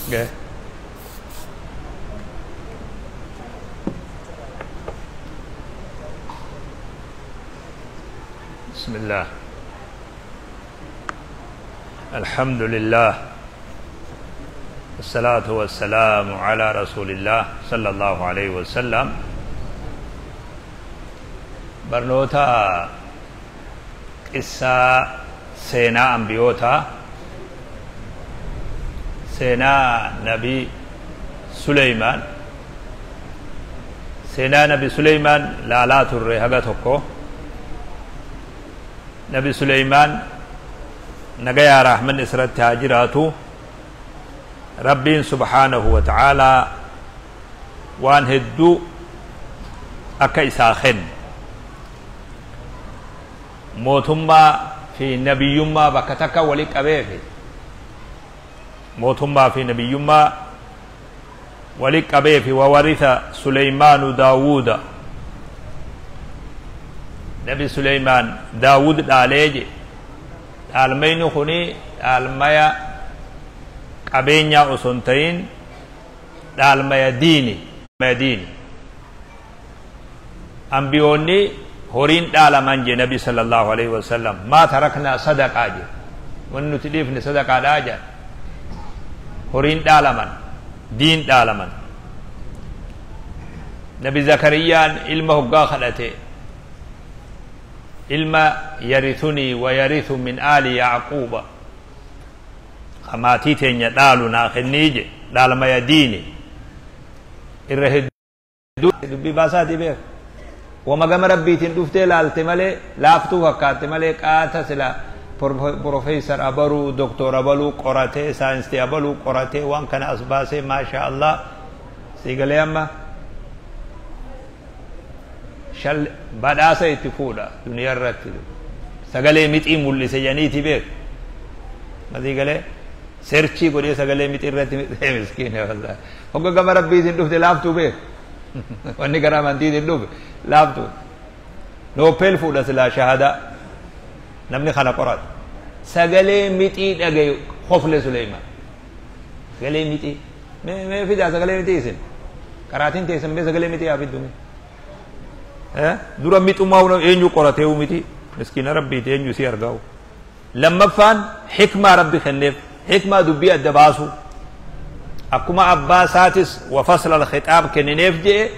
Oke. بسم الله الحمد لله والصلاة والسلام على رسول الله صلى الله عليه وسلم. Barnoota qissaa seenaa ambiyootaa, seenaa Nabi Suleymaan, seenaa Nabi Suleymaan laalaa turre. Haga tokko Nabi Suleymaan, nagayaa rahmanni isirratti haa jiraatu, Rabbiin subhaanahu wa ta'aalaa waan hedduu akka isaa kenne, mootummaa fi nabiyyummaa bakka takka wali qabeefi, mootummaa fi nabiyyummaa wali qabeefi. وورث سليمان داود, Nabi Suleymaan Daawud dhaalee je. Dhaalmayni kuni dhaalmaya qabeenyaa osoo hin ta'in dhaalmaya diini, diini. Ambiyoonni horiin dhaalaman je Nabi صلى الله عليه وسلم. ما تركنا صدقة je, wanni nuti dhiifne sadaqaadhaa jedha. Horiin dhaalaman, diin dhaalaman. Nabi Zakariyaan ilma hoggaa kadhate, ilma يرثني ويرث من آل يعقوب, maatii teenya dhaalu naa kennii je. Dhaalmaya diini irra hedduu dubbii baasaati beek. Wama gama Rabbiitiin dhuftee laalte malee, laaftuu fakkaatte malee, qaata sila profeesar abaluu, doktor abaluu qoratee, saayinsii abaluu qoratee waan kana as baasee, maasha Allah, siigalee amma shal badhaasa itti fuudha duniyaa irratti. Sagalee mixii mul'ise janiiti beek. Masii galee search godhee sagalee mixii irratti. Miskiina wallahi, hogga gama Rabbiitiin dhufte laaftuu beek. Wanni gara amantiitiin dhufe laaftuu. Nobel fuudha silaa shahadaa namni kana qoratu. Sagalee mixii dhagayu hofle Suleymaan. Sagalee mixii mee mee fidaa, sagalee mixii isin qaraatiin teessan, mee sagalee mixii haa fiddu. Mee dura mixummaa eenyu qorateewu miti? Miskiina Rabbiiti, eenyu isii argaa'u? Lammaffaan hikmaa Rabbi kenneef, hikmaa dubbii adda baasu. Akkuma abbaa isaatis وفصل الخطاب kennineef jee,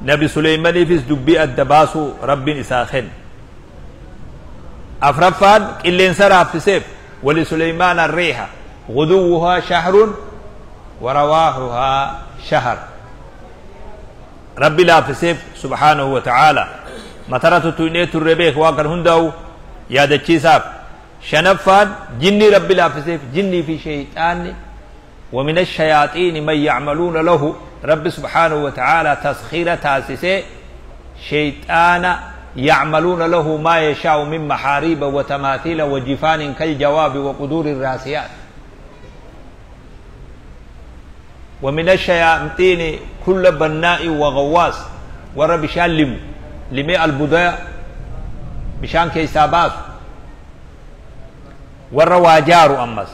Nabi Suleymaniifis dubbii adda baasu Rabbiin isaa kenne. Afraffaan qilleensa raaffiseef. ولسليمان الريح غدوها شهر ورواحها شهر. Rabbi laaffiseef subhaanahu wa ta'aala. Matara tuttuynee turre beek waan kan hundaa'u yaadachiisaaf. Shanaffaan jinnii Rabbi laaffiseef, jinnii fi shayxaanni. ومن الشياطين من يعملون له. رب سبحانه وتعالى تسخير تاسسه شيطان، يعملون له ما يشاء من محاريب وتماثيل وجفان كالجواب وقدور الراسيات. ومن الشياطين كل بناء وغواص. Warra bishaan limu limee albudaa bishaan keessaa baasu, warra waa jaaru, ammas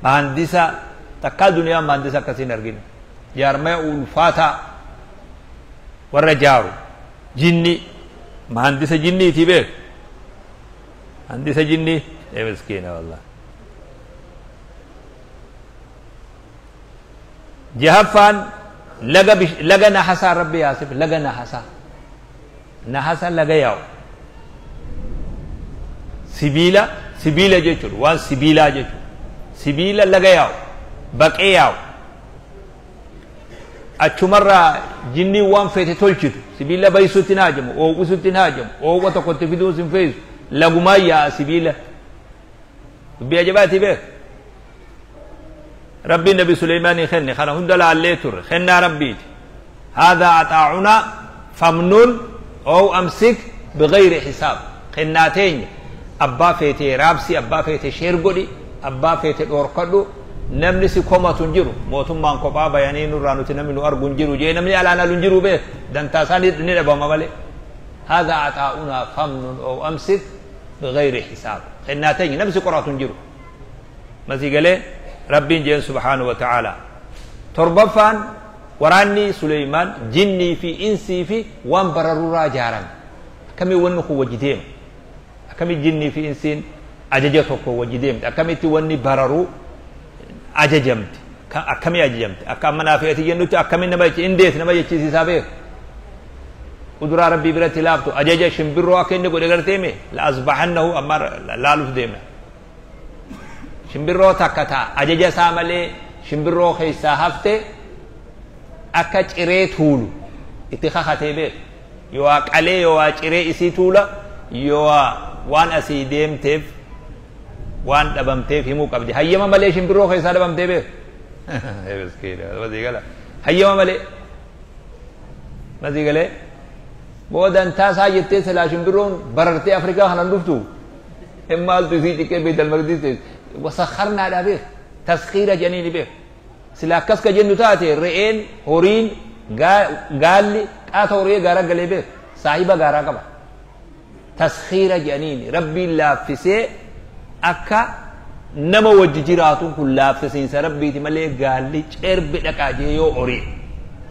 mahandisa. Takkaa duniyaan mahandisa akkasiin arginu, jaarmaya ulfaataa warra jaaru jinni, mahandisa jinniiti beek. Mahandisa jinni ee miskiina wallah. Jahaffaan laga laga nahasaa Rabbi yaasif, laga nahasaa, nahasa laga yaa'u, sibiila, sibiila jechuudha, waan sibiilaa jechuudha, sibiila laga yaa'u, baqee yaa'u. Achumarraa jinniin waan feete tolchitu, sibiila baysutti hin haajamu, oowwisutti hin haajamu, oowwa tokkotti fiduus hin feesu, lagumaan yaa'a sibiila. Dubbii ajabaati beek. Rabbiin Nabi Suleymaanii kenne kana hunda laallee turre. Kennaa Rabbiiti. هذا عطاؤنا فامنن أو أمسك بغير حساب. Kennaa teenya, abbaa feetee raabsi, abbaa feete share godhi, abbaa feete dhoorkadhu, namni si komatu hin jiru. Mootummaan kophaa bayanii nurraa nuti namni nu argu hin jiru jee, namni alaan alu hin jiru beek. Dantaa isaa ni dhabama malee. هذا عطاؤنا فامنن أو أمسك بغير حساب. Kennaa teenya, namni si qoratu hin jiru. Masii galee Rabbiin jeen subhaanahu wa ta'ala. Torbaffaan waraanni Suleymaan jinnii fi insii fi waan bararurraa ijaarame. Akkamii wanni kun wajji deema? Akkamii jinnii fi insiin ajaja tokko wajji deemte? Akkamitti wanni bararuu ajajamti? Akkamii ajajamti? Akka amma naaf ati jennutti akkamii nama indeet nama jechisiisaa beeku? Kuduraa Rabbii biratti laaftu ajaja shimbirroo akka inni godhe gartee mee la asbahannahu amma laaluuf deemna. Shimbirroo takka ta'a ajaja isaa malee shimbirroo keessaa hafte akka ciree tuulu itti kakatee beeku. Yoo qalee yoo ciree isii tuula yoo waan asii deemteef waan dhabamteef himuu qabdi. Hayyama malee shimbirroo keessaa dhabamtee beeku. Hayyama malee. Masii galee boodan taasaa jettee silaa shimbirroon barartee Afrikaa kanan dhuftu. Maaltu isii ciqqee Beetal Maqdis teessu. Wasakharnaadhaa beeku. Taskhiira jedhanii ni beeku. Sila akkas ka jennu taate re'een horiin gaalli qaata horii gaara galee beeku. Saahiba gaaraa qaba. Taskhiira jedhaniin Rabbiin laaffisee akka nama wajji jiraatuun kun laaffisiinsa Rabbiiti malee gaalli cerbe dhaqaa jee yoo horii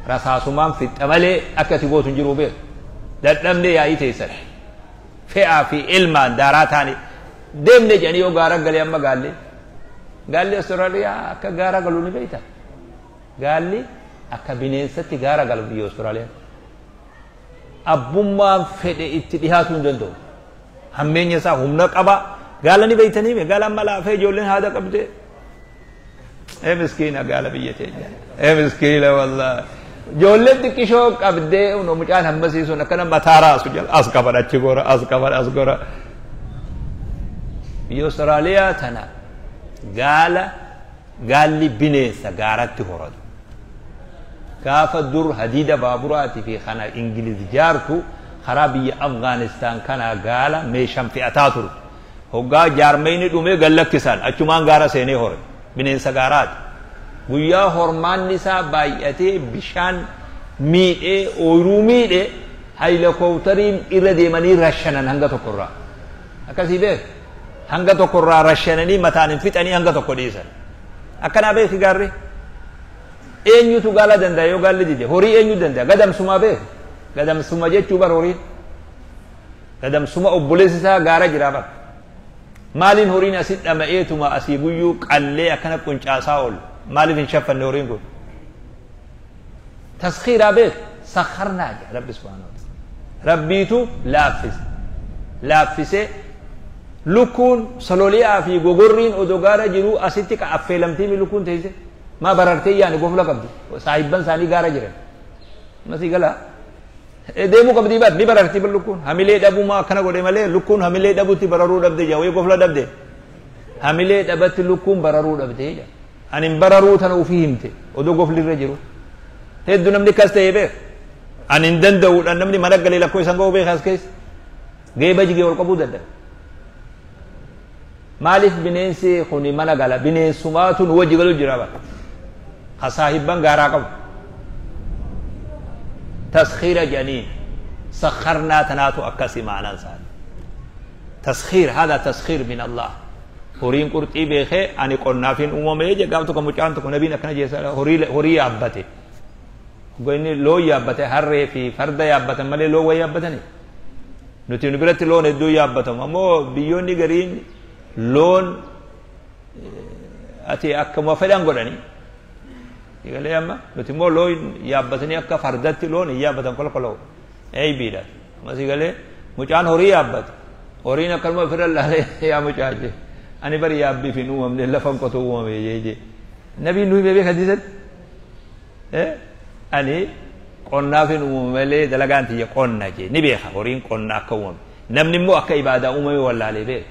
rasaasumaan fixxa malee akka ati gootu hin jiru beeku. Dadhabnee yaa'ii teessan. Fe'aa fi ilmaan daaraa taane deemne jedhanii yoo gaara galee amma gaalli. Gaalli Austraaliyaa akka gaara galu ni beekta. Gaalli akka bineensatti gaara galu biyya Austraaliyaa. Abbummaan fedhe itti dhihaatuu hin danda'u. Hammeenya isaa humna qaba. Gaala ni beektanii mee gaala amma laafee ijoolleen haada qabdee. Ee miskiina gaala biyya teenya. Ee miskiina wallaahi. Ijoolleen xiqqishoo qabdee mucaan hammasii sun akkana mataa raasu jala as qaban achi gora as qaban as gora. Biyya Austraaliyaa tana gaala gaalli bineensa gaaratti horatu. Gaafa dur hadiida baaburaati fi kana Ingiliz jaartu karaa biyya Afgaanistaan kana gaala meeshaan fe'ataa turte. Hoggaa jaarmeyni dhumee gallakkisan achumaan gaara seenee hore bineensa gaaraati. Guyyaa hormaanni isaa baay'atee bishaan miidhee ooyiruu miidhee haayilikooptariin irra deemanii rashanan hanga tokkorraa. Akkasii beeku. Hanga tokkorraa rashananii mataan hin fixanii hanga tokko dhiisan. Akkanaa beeki gaarri. Eenyutu gaala danda'a yoo gaalli dide? Horii eenyu danda'a? Gadamsumaa beeku. Gadamsuma jechuu bar horiin. Gadamsuma obboleessi isaa gaara jiraa bar. Maaliin horiin asii dhama'eetuma asii guyyuu qallee akkana quncaasaa oolu? Maaliif hin shaffanne horiin kun? Taskhiiraa beeku. Sakharnaa jedha Rabbi subhaanahu wa ta'ala. Rabbiitu laaffise. Laaffisee lukkuun sololi'aa fi gogorriin odoo gaara jiruu asitti affeelamtii lukkuun teessee maa barartee yaani gofla qabdi. Saahibban isaanii gaara jiran. Masii galaa. Deemuu qabdii baat ni barartii lukkuun. Hamilee dhabuu maa akkana godhe malee lukkuun hamilee dhabutti bararuu dhabde jaa wayii gofla dhabde. Hamilee dhabatti lukkuun bararuu dhabde jaa. Ani hin bararuu tana ofii himte odoo gofli irra jiru. Hedduu namni akkas ta'ee beeku. Ani hin danda'uudhaan namni mana galee lakkoo isaan ga'uu beeka as keessa. Geeba jigee ol qabuu danda'a. Maaliif bineensi kuni mana gala? Bineensumaatu nu wajji galu jira bara. Ka saahibban gaaraa qabu. Taskhiira jedhanii sakharnaa tanaatu akkasi maanaan isaanii. Taskhiir hada taskhiir min Allah. Horiin qurxii beekee ani qonnaaf hin uumame jee gaaf tokko mucaan tokko nabiin akkana jeessa horii yaabbate. Inni loon yaabbate harree fi farda yaabbatan malee loon wayii yaabbatani. Nuti nu biratti loon hedduu yaabbatamu ammoo biyyoonni gariin loon ati akkuma fedhan godhani. Egalee amma nuti immoo loon yaabbatanii akka fardatti loon hin yaabbatan kolkoloo. Eeybiidha. Ammas egalee mucaan horii yaabbate. Horiin akkanuma ofirra laalee yaa mucaa jee. Ani bari yaabbiif hin uumamne lafan qotuu uumame jee jee. Nabiin nuyi beekee hadiisatti. Ani qonnaaf hin uumame malee dalagaan tiyya qonna jee ni beeka horiin qonna akka uumame. Namni immoo akka ibaadaa uumame wallaalee beeka.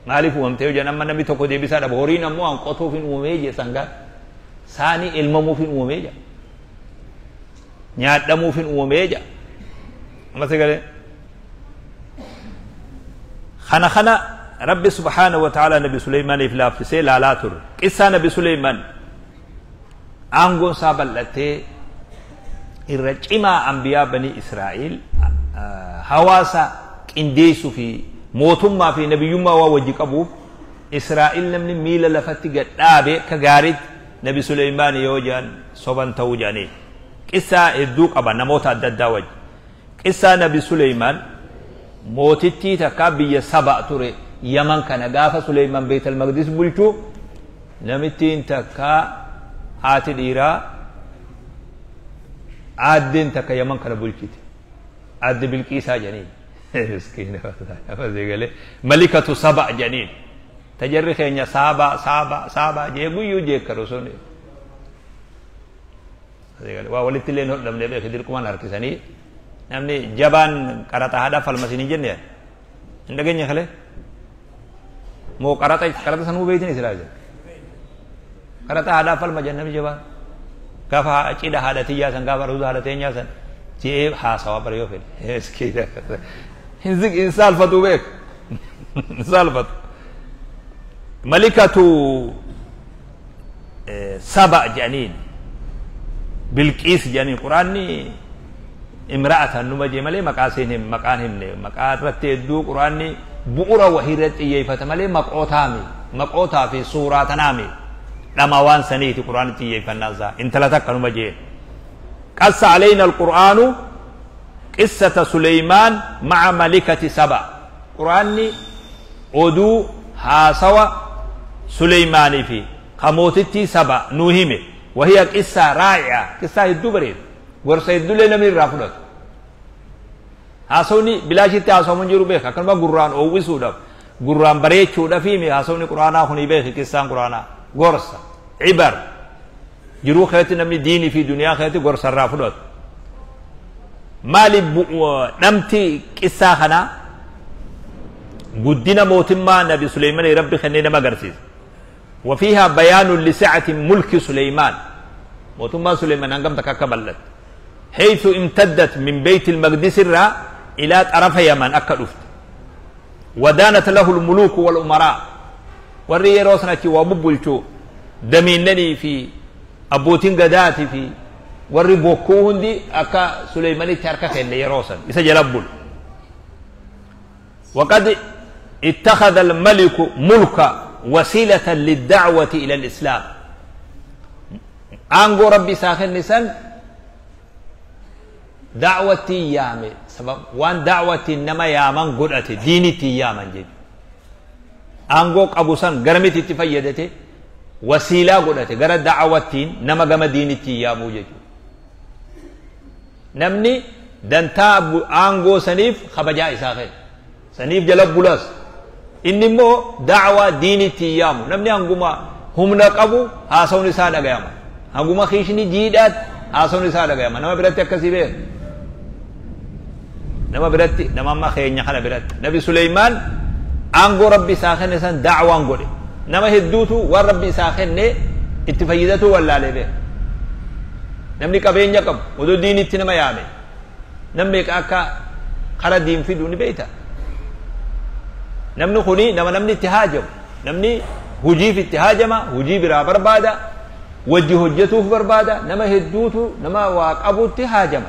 Maaliif uumamte yoo jedhan amma namni tokko deebisaa dhaba horiin ammoo an qotuuf hin uumame jee sangaan. Saani elmamuuf hin uumame jee. Nyaadhamuuf hin uumame jee. Amma sagalee. Kana kana Rabbi subhaanahu wa ta'ala Nabi Suleymaaniif laaffisee laalaa ture. Qissaa Nabi Suleymaan aangoon isaa bal'atee irra cimaa ambiyaa banii Israa'el hawaasa qindeessuu fi mootummaa fi nabiyyummaa waan wajji qabuuf Israa'el namni miila lafatti gad dhaabe akka gaariitti Nabi Suleymaan yoo jedhan soban ta'uu jedhanii. Qissaa hedduu qaba namoota adda addaa wajji. Qissaa Nabi Suleymaan mootittii takkaa biyya Saba ture, Yaman kana gaafa Suleymaan Beeytal Maqdis bulchu, namittiin takkaa haati dhiiraa aaddeen takka Yaman kana bulchite. Aadde Bilqiisaa jedhaniin. Miskiina galee malikatu Saba jedhaniin. Tajarri keenya Saabaa Saabaa Saabaa jee guyyuu jeekkaru sun. Waa walitti illee hin hodhamne beeki, dirqumaan harkisanii namni jabaan qaraxa haadhaa falmasin hin jenne hin dhageenye kalee moo qaraxa qaraxa sanuu beeytin silaa jira qaraxa haadhaa falma jenna namni jabaan gaafa cidha haadha tiyyaa san, gaafa aruuza haadha teenyaa san je'ee haasawa bara yoo fedhe hin saalfatu, beek hin saalfatu. Malikatu Saba jedhaniin, Bilqiis jedhaniin. Quraanni imra'atan numa jee malee maqaa seen hin maqaan himne. Maqaa irratti hedduu quraanni bu'ura wahii irratti xiyyeeffata malee maqootaami maqootaa fi suuraa tanaami dhama waan saniiti quraanni xiyyeeffannaan isaa intala takka numa jeen. قص علينا القرآن قصة سليمان مع ملكة سبأ. قرآني oduu haasawa سليمان fi ka mootittii Saba nuu hime. وهي قصة رائعة, قصة hedduu bareedu, gorsa hedduulee namni irraa fudhatu. Haasawni bilaashitti haasawamu jiru beeka, akkanuma gurraan oowwisuudhaaf, gurraan bareechuudhaaf hime haasawni quraanaa kuni beeki. Qissaan quraanaa gorsa, cibar jiruu keetti namni diinii fi duniyaa keetti gorsa irraa fudhatu. Maali dhamti qissaa kanaa? Guddina mootummaa Nabi Suleymaan Rabbi kennee nama agarsiisa. وفيها بيان لسعة ملك سليمان, mootummaa سليمان hangam takka akka bal'atte, حيث امتدت من بيت المقدس الرا إلى طرف يمن akka dhufte. ودانت له الملوك والأمراء, warri yeroo sanatti waa bubbulchu damiinnanii fi abbootiin gadaatii fi warri bokkuu hundi akka Suleymanitti harka kenne yeroo san isa jala bulu. وقد اتخذ الملك ملك وسيلة للدعوة إلى الإسلام. aangoo Rabbi isaa kenne san da'watti yaame, sabab waan da'watti nama yaaman godhate, diinitti yaaman jechuudha. Aangoo qabu san garamitti itti fayyadate? Wasiilaa godhate gara da'awattiin nama gama diinitti yaamuu jechuudha. Namni dantaa aangoo saniif kabajaa isaa kenne saniif jala bulas, inni immoo da'waa diinitti yaamu. Namni hanguma humna qabu haasawni isaa dhagayama, hanguma kiishni jiidhaatti haasawni isaa dhagayama. Nama biratti akkasii beeku, nama biratti, nama amma keenya kana biratti. Nabi Suleymaan aangoo Rabbi isaa kenne san da'waan godhe. Nama hedduutu waan Rabbi isaa kenne itti fayyadatu wallaalee beeka. Namni qabeenya qabu odoo diinitti nama yaame namni meeqa akka kara diin fidu ni beeyta. Namni kuni nama namni itti haajamu, namni hujiif itti haajama, hujii biraa barbaada, wajji hojjetuuf barbaada. Nama hedduutu nama waa qabutti haajama.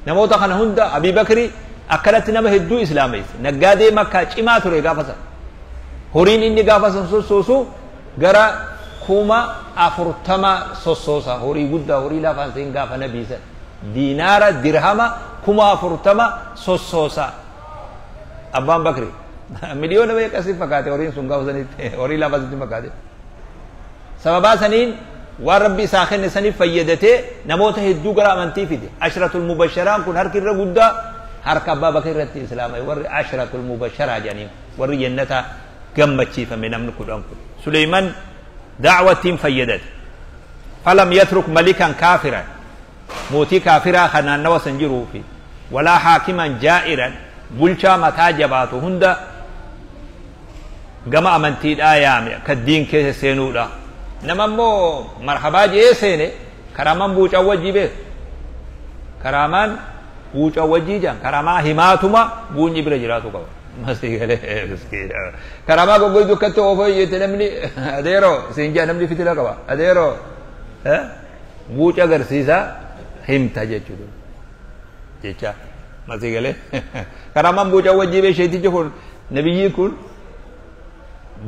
Namoota kana hunda Abii Bakri akkanatti nama hedduu islaameesse. Naggaadee Makkaa cimaa ture gaafa san. Horiin inni gaafa san sossoosu gara 40,000 sossoosa. Horii guddaa, horii lafaan seen gaafa nabii san diinaara dirhama 40,000 sossoosa Abbaan Bakri. Miliyoona meeqa si fakkaate horiin sun gaafa sanitti? Horii lafaa sitti fakkaate? Sababaa saniin waan Rabbi isaa kenne saniif fayyadatee namoota hedduu gara amantii fide. Ashratul mubasharaan kun harki irra guddaa harka Abbaa Bakri irratti islaama. Warri ashratul mubasharaa jedhaniin, warri jannata gammachiifame namni 10 kun Suleyman da'wattiin fayyadate. فلم يترك ملكا كافرا, mootii kaafiraa kan naannawa san jiruu fi ولا حاكما جائرا, bulchaa mataa jabaatu hunda gama amantiidhaa yaame akka diin keessa seenuudha. Nama immoo marhabaa jee seene. Karaamaan buucaa wajjii beeku, karaamaan buucaa wajjii jaan, karaamaa himaatuma buunyi bira jiraatu qaba. Karaamaa goggoytu akkatti oofoo jette, namni adeeroo siin jaa, namni fitila qaba, adeeroo buuca agarsiisaa himta jechuudha jecha masii galee. Karaamaan buucaa wajjii beesheetichi kun, nabiyyii kun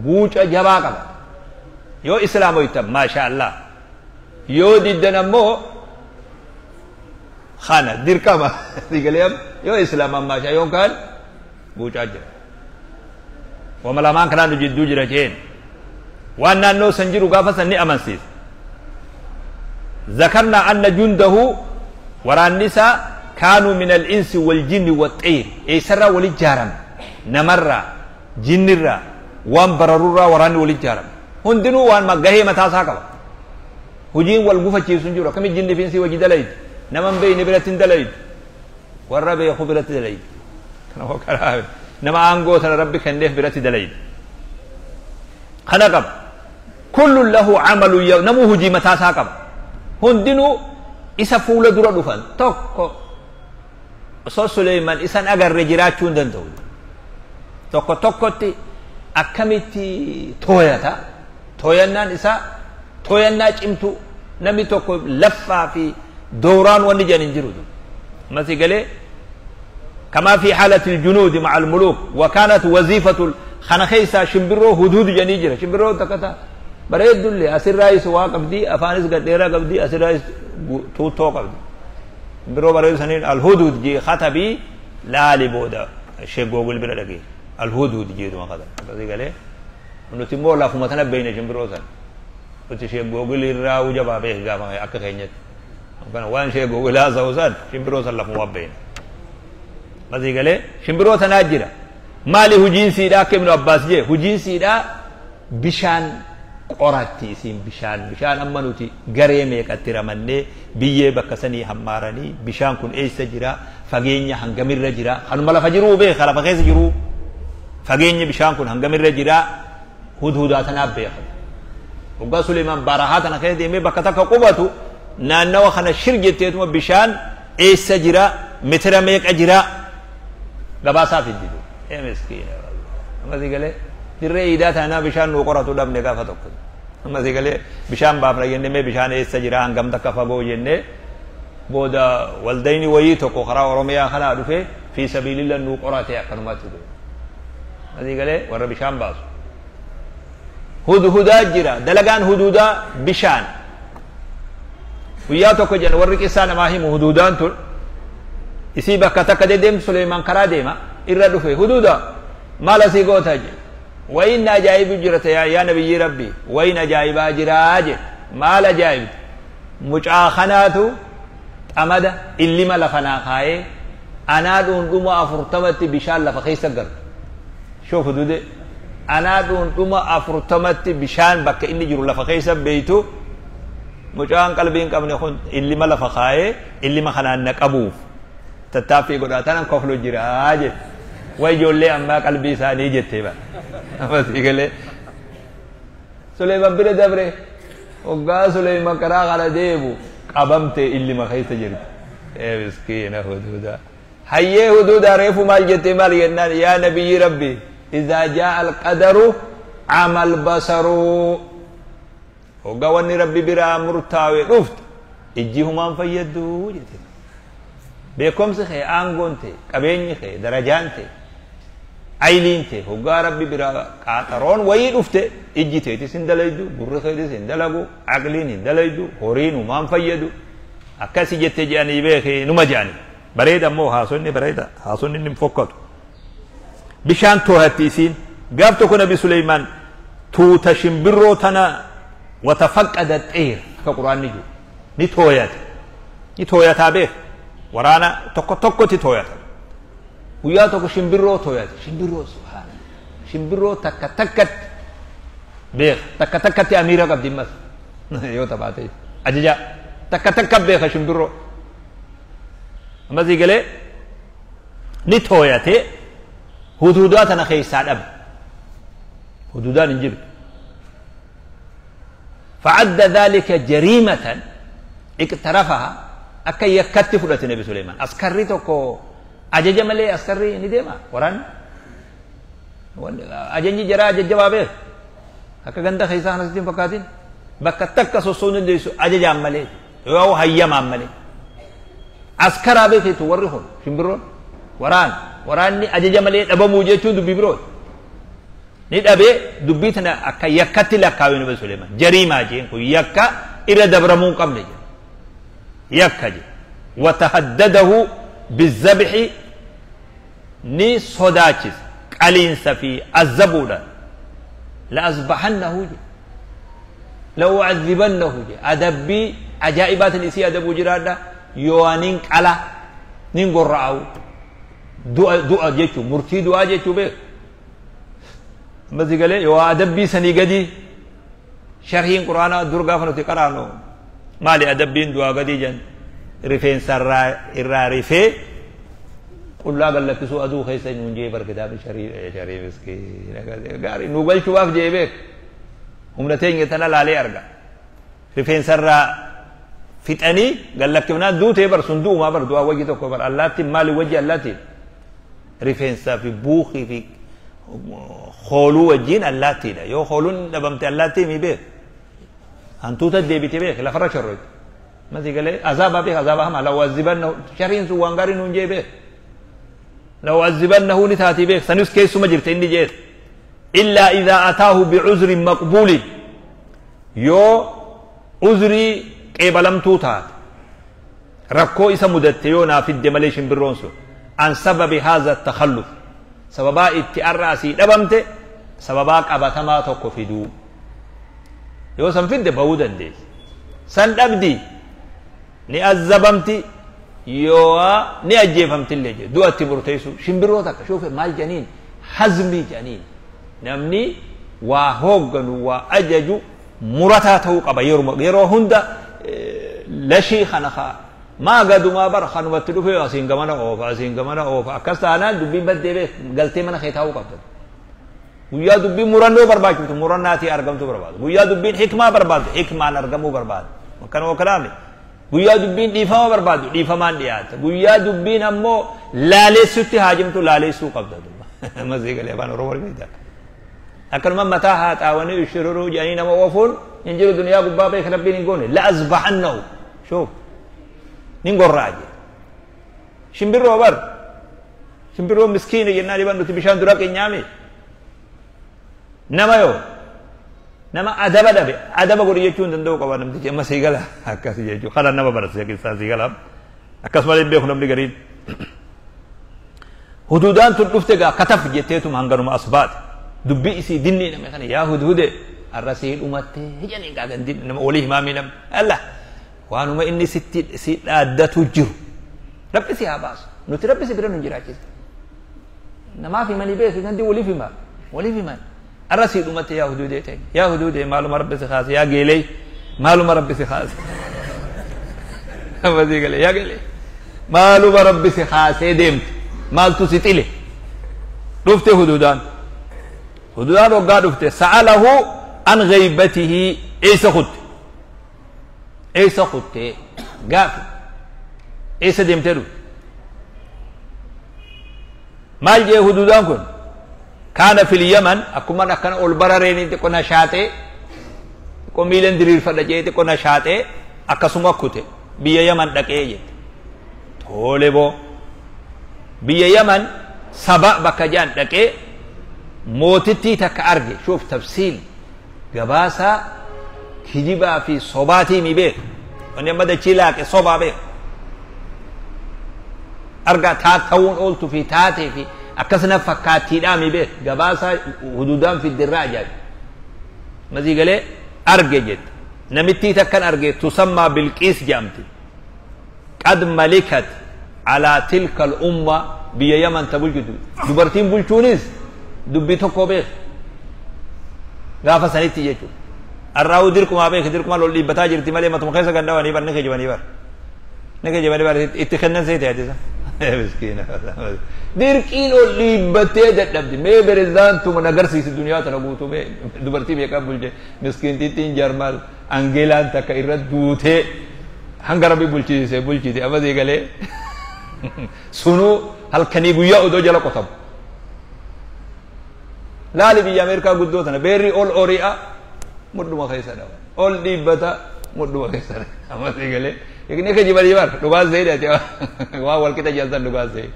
buuca jabaa qaba. Yoo islaamoytan maasha Allah, yoo diddan ammoo kana dirqama. Sigalee yoo islaaman maasha, yoon kaan buucaa jira. Wama lamaan kanaan nu jidduu jira jeen. Waan naannoo san jiru gaafa san ni amansiisa. Zakarnaa anna jundahu, waraanni isaa, kaanuu min al-insi wal jinni wa xayr. Eessarraa wali ijaarame? Namarraa, jinnirraa, waan bararurraa waraanni wali ijaarame. Hundinuu waan gahee mataa isaa qaba. Hojiin wal gufachiisu hin jiru. Akkamitti jinni fi insii wajji dalaydi? Nama hin beekne biratti hin dalaydu, warra beeku biratti dalaydi. Karaa nama aangoo sana Rabbi kenneef biratti dalaydi. Kana qaba. Kullun lahu amalu, namuu hojii mataa isaa qaba. Hundinuu isa fuula dura dhufan tokko osoo Suleyman isan agarre jiraachuu hin danda'u. Tokko tokkotti akkamitti tooyata? Tooyannaan isaa tooyannaa cimtuu, namni tokko laffaa fi dooraan wanni jedhan hin jiru. Masi galee كما في حالة الجنود مع الملوك. وكانت وظيفة خنا خيسا شمبرو حدود جني جرا. شمبرو تكتا bareeddullee, asirraayis waa qabdi, afaanis gadheeraa qabdi, asirraayis tuuttoo qabdi. Shimbirroo bareedu saniin alhudud jee katabii laali. Booda ishee Google bira dhagee alhudud jeetuma katab. Akkasii galee nuti immoo lafuma tana beeyne. Shimbirroo san nuti ishee Google irraa ujabaa beek gaafa akka keenyatti kana waan ishee Google haasa'u san shimbirroo san lafuma beeyne. Masii galee shimbirroo tanaa jira. Maali hujiin siidhaa? Akka Ibnu Abbaas jee, hujiin siidhaa bishaan qoratti. Isiin bishaan amma nuti garee meeqatti ramannee biyyee bakka sanii hammaaranii, bishaan kun eessa jira, fageenya hangamirra jira, kanuma lafa jiruu beeka, lafa keessa jiruu, fageenya bishaan kun hangamirra jira, hudhudaa tanaaf beeka. Waggaa Suleiman barahaa tana keessa deemee bakka takka qubatu, naannawa kana shir jetteetuma bishaan eessa jira, mitira meeqa jira, gabaasaa fidditu. Ee miskiina, amma si galee dirree iidaa tanaa bishaan nuu qoratu dhabne gaafa tokko. Amma si galee bishaan baafna jennee, mee bishaan eessa jira, hangam takka fagoo jennee, booda waldayni wayii tokko karaa Oromiyaa kanaa dhufe, fi sabiilillah nuu qorate akkanumatti dhufe. Asii galee warra bishaan baasu. Hudhudaa jira. Dalagaan hududaa bishaan. Guyyaa tokko jedhan warri qissaa namaa himu, hududaan tun isii bakka takka deddeemtu. Suleymaan karaa deema irra dhufe. "Hududa, maal asii goota?" jedhe. "Wayin ajaa'ibu jirata yaa nabiyyi Rabbi, wayin ajaa'ibaa jiraa," jedhe. "Maal ajaa'ibti?" "Mucaa kanaatu xamada illima lafa naa kaayee, anaa dhuundhuma 40tti bishaan lafa keessa galtu. Shoof hudude, anaa dhuundhuma 40tti bishaan bakka inni jiru lafa keessa beeytu. Mucaan qalbii hin qabne kun illima lafa kaayee illima kanaan na qabuuf tattaaffii godhaa, tanan koflu jiraa," jedhe. Way ijoollee ammaa qalbii isaanii jettee bara. Amasii galee Suleyman bira dabre. Hoggaa Suleyman karaa kana deemu qabamte, illima keessa jirti. Ee miskiina huduudaa. "Hayyee huduudaa, reefu maal jettee maal?" jennaan, "Yaa nabiyyi Rabbi, إذا جاء القدر عمى البصر." Hoggaa wanni Rabbi biraa murtaawe dhuftu ijji humaan fayyaddu jette. Beekumsi kee, aangoon ta'e, qabeenyi kee, darajaan ta'e, ayliin ta'e, hoggaa Rabbi biraa qaaxaroon wayii dhufte, ijji teetis hin dalaydu, gurri keetis hin dalagu, aqliin hin dalaydu, horiin humaan fayyadu. Akkasi jette jedhanii beekee numa jedhanii. Bareeda immoo haasonni, bareeda haasonni, inni hin fokkatu. Bishaan too'atti isiin. Gaaf tokko Nabi Suleymaan tuuta shimbirroo tana, وتفقد الطير, akka Quraanni jiru, ni tooyate. Ni tooyataa beek, waraana tokko tokkotti tooyata. Guyyaa tokko shimbirroo tooyate. Shimbirroo, subhaana, shimbirroo takka takkatti beeka, takka takkatti amiira qabdi. Mas yoo tabaate ajaja takka takka beeka shimbirroo. Ammasii galee ni tooyate. Huduudaa tana keessaa dhabe. Huduudaan hin jirtu. فعد ذلك جريمة اقترفها. Akka yakkatti fudhate Nabi Suleyman. Askarri tokko ajaja malee askarri ni deema? Waraan ajajni jaraa jajjabaa beek. Akka ganda keessaa kanasitti hin fakkaatin. Bakka takka sossoo dandeessu ajajaan malee, yoo hayyamaan malee. Askaraa beekeetu warri kun shimbirroon waraan waraanni ajaja malee dhabamuu jechuun dubbii birooti. Ni dhabee dubbii tana akka yakkatti lakkaawee Nabi Suleeman jariimaa jeen kun yakka irra dabramuu hin qabne jedhe yakka jedhe watahaddadahu bizabxi ni sodaachise qaliinsa fi azzabuudhaan la azbahannahu jedhe la u'adhibannahu jedhe adabbii ajaa'ibaatiin isii adabuu jiraadha yoo anin qala nin gorra'awu du'a du'a jechuu murtii du'aa jechuu beeku amma si galee yoo adabbii sanii gadi sharhiin quraanaa dur gaafa nuti qaraanu maali adabbiin du'aa gadii jan rifeensa irraa rifee qullaa gallakkisuu aduu keessa nuun jee bar kitaabni sharii sharii miskiina gaarii nu galchuudhaaf jee beek humna teenya tana laalee arga rifeensa irraa fixanii gallakkifnaan duutee bar sun du'umaa bar du'aa wajji tokko bar allaattiin maali wajji allaattiin rifeensaa fi buukii fi hooluu wajjiin allaattiidha yoo hooluun dhabamte allaattii mi beek hantuuta deebite beek lafarra shorroyte masi galee azaabaa beek azaaba hamaa law azibannahu shariin sun waan gaarii nuun jee beek law azibannahu ni taatii beek sanis keessuma jirte inni jees illaa idaa ataahu bi'uzrin maqbuulin yoo uzrii qeebalamtuu taate rakkoo isa mudatte yoo naa fidde malee shimbirroon sun an sababi haadha takhalluf sababaa itti arra asii dhabamte sababaa qabatamaa tokko fiduu yoo san fidde bahuu dandeessi san dhabdi ni azzabamti yoo ni ajjeefamtillee jedhe du'atti murteessu shimbirroo takka shuufe maal janiin hazmii janiin namni waa hoogganu waa ajaju murataa ta'uu qaba yeroo hunda lashii kana kaa maa gadumaa bara kanumatti dhufee asiin gamana oofa asiin gamana oofa akkas taanaan dubbiin baddee beek galtee mana kee taa'uu qabda guyyaa dubbiin murannoo barbaachiftu murannaatii argamtuu barbaadu guyyaa dubbiin hikmaa barbaadu hikmaan argamuu barbaadu akkanuma kalaame guyyaa dubbiin dhiifama barbaadu dhiifamaan dhiyaata guyyaa dubbiin ammoo laaleessutti haajimtu laaleessuu qabda masii galee afaan oromoo beektaa akkanuma mataa haaxaawanii ushururuu jedhanii nama oofuun hin jiru duniyaa gubbaa beek rabbiin hin goone la azbahannahu shuuf nin gorra'a jedhe shimbirroo bar shimbirroo miskiina jennaan dhiban nuti bishaan dura qinyaame nama yoo nama adaba dhabe adaba godhi jechuu hin danda'u qaba namtichi amma sii gala akkas jechuu kana nama barsiisa keessaa sii gala akkasumallee hin beeku namni gariin hududaan tun dhufte gaa kataf jetteetuma hanganuma as baate dubbii isii dinnii nama kana yaa hudhude har'a sii dhumattee jedhanii gaa gandii nama walii himaamii namni Allah waanuma inni sitti si dhaaddatu jiru rabbi si haa baasu nuti rabbi si bira nu jiraachisa namaaf himanii beeku gandii waliif hima waliif himan har'a sii dhumatte yaa hududee ta'e yaa hududee maaluma rabbi si kaase yaa geelee maaluma rabbi si kaase amma sii galee yaa geelee maaluma rabbi si kaasee deemte maaltu si xile dhufte hududaan hududaan waggaa dhufte sa'alahu an ghaybatihi eessa kutte eessa kutte gaafi eessa deemtee dhufte maal jee hududaan kun kaana fil yaman akkuman akkana ol barareeni xiqqo nashaaxee xiqqo miilan diriirfadha jee xiqqo nashaaxee akkasuma kute biyya yaman dhaqee jette tole boo biyya yaman saba bakka jaan dhaqee mootittii takka arge shuuf tafsiil gabaasaa kijibaa fi sobaatii mi beek wanni amma dachii laaqe sobaa beek argaa taa ta'uun ooltu fi taatee fi akkasuma fakkaattiidhaa mi beek gabaasaa hududaan fiddirraa ajaa'iba masii galee arge jette namittii takkan arge tusammaa bilqiis jedhamti qad malikat alaa tilka al-umma biyya yaman ta bulchitu dubartiin bulchuunis dubbii tokko beek gaafa sanitti jechuudha arraa'uu dirqumaa beek dirqumaa lol dhiibbataa jirti malee matuma keessa gandawanii bar ni kijibanii bar ni kijibanii bar itti kennan seete hadisa miskiina dirqiin ol dhiibbattee dadhabdi mee berezaantuma nagarsiisi duniyaa tana guutuu mee dubartii meeqa bulche miskiintittiin jarmal angeelaan takka irra duutee hanga rabbi bulchiise bulchite amma sii galee sunuu halkanii guyyaa odoo jala qotamu laali biyya ameerikaa guddoo tana beerri ol ori'a mudhuma keessa dhawa ol dhiibbata mudhuma keessa dhawa amma sii galee ni kijibanii bar dhugaan seeni ati waan wal qixa jaltan dhugaan seeni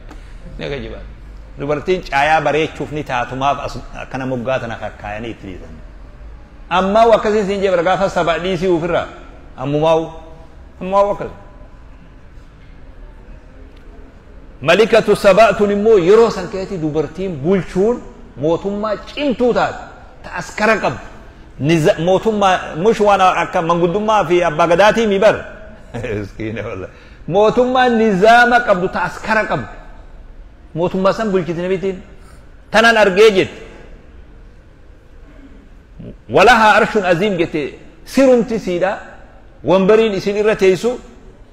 ni kijiban Dubartiin caayaa bareechuuf ni taatumaaf akkana moggaa tana kakkaayanii itti dhiisan. Ammaa akkasiin siin jee gaafa saba dhiisii ofirraa ammumaa'u ammumaa'u akkas. Malikatu sabaatun immoo yeroo san keessatti dubartiin bulchuun mootummaa cimtuu taate ta askara qabdu mootummaa mush waan akka manguddummaa fi abbaa gadaatii mi bar miskiina wallahi mootummaa nizaama qabdu ta askara qabdu mootummaa san bulchiti namittiin tanan argee jette walahaa arshun aziim jette sirumti siidha wambariin isin irra teessu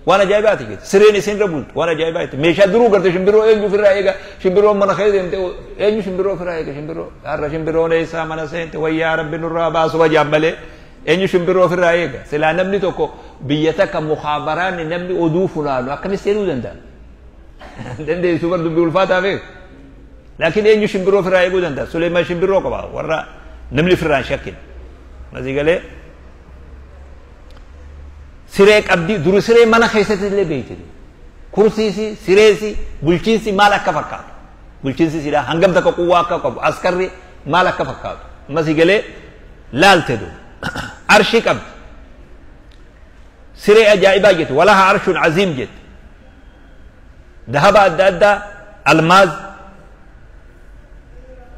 waan ajaa'ibaati jette sireen isin irra bultu waan ajaa'ibaati meeshaa duruu garte shimbirroo eenyu ofirraa eega shimbirroon mana keessa deemte eenyu shimbirroo ofirraa eega shimbirroo har'a shimbirroon eessaa mana seente wayyaa rabbi nurraa baasu wajaan malee eenyu shimbirroo ofirraa eega silaa namni tokko biyya takka mukaabaraan namni oduu funaanu akkamis seenuu danda'a dandeessu bar dubbii ulfaataa beeku laakiin eenyu shimbirroo ofirraa eeguu danda'a Suleeman shimbirroo qaba warra namni ofirraa hin shakkin masii galee siree qabdi duru siree mana keessatti illee beekti kursiisi sireesi bulchiinsi maal akka fakkaatu bulchiinsi sidhaa hangam takka quwwaa akka qabu askarri maal akka fakkaatu masii galee laalte du arshii qabdi siree ajaa'ibaa jette walaha arshun aziim jette dahaba adda addaa almaaz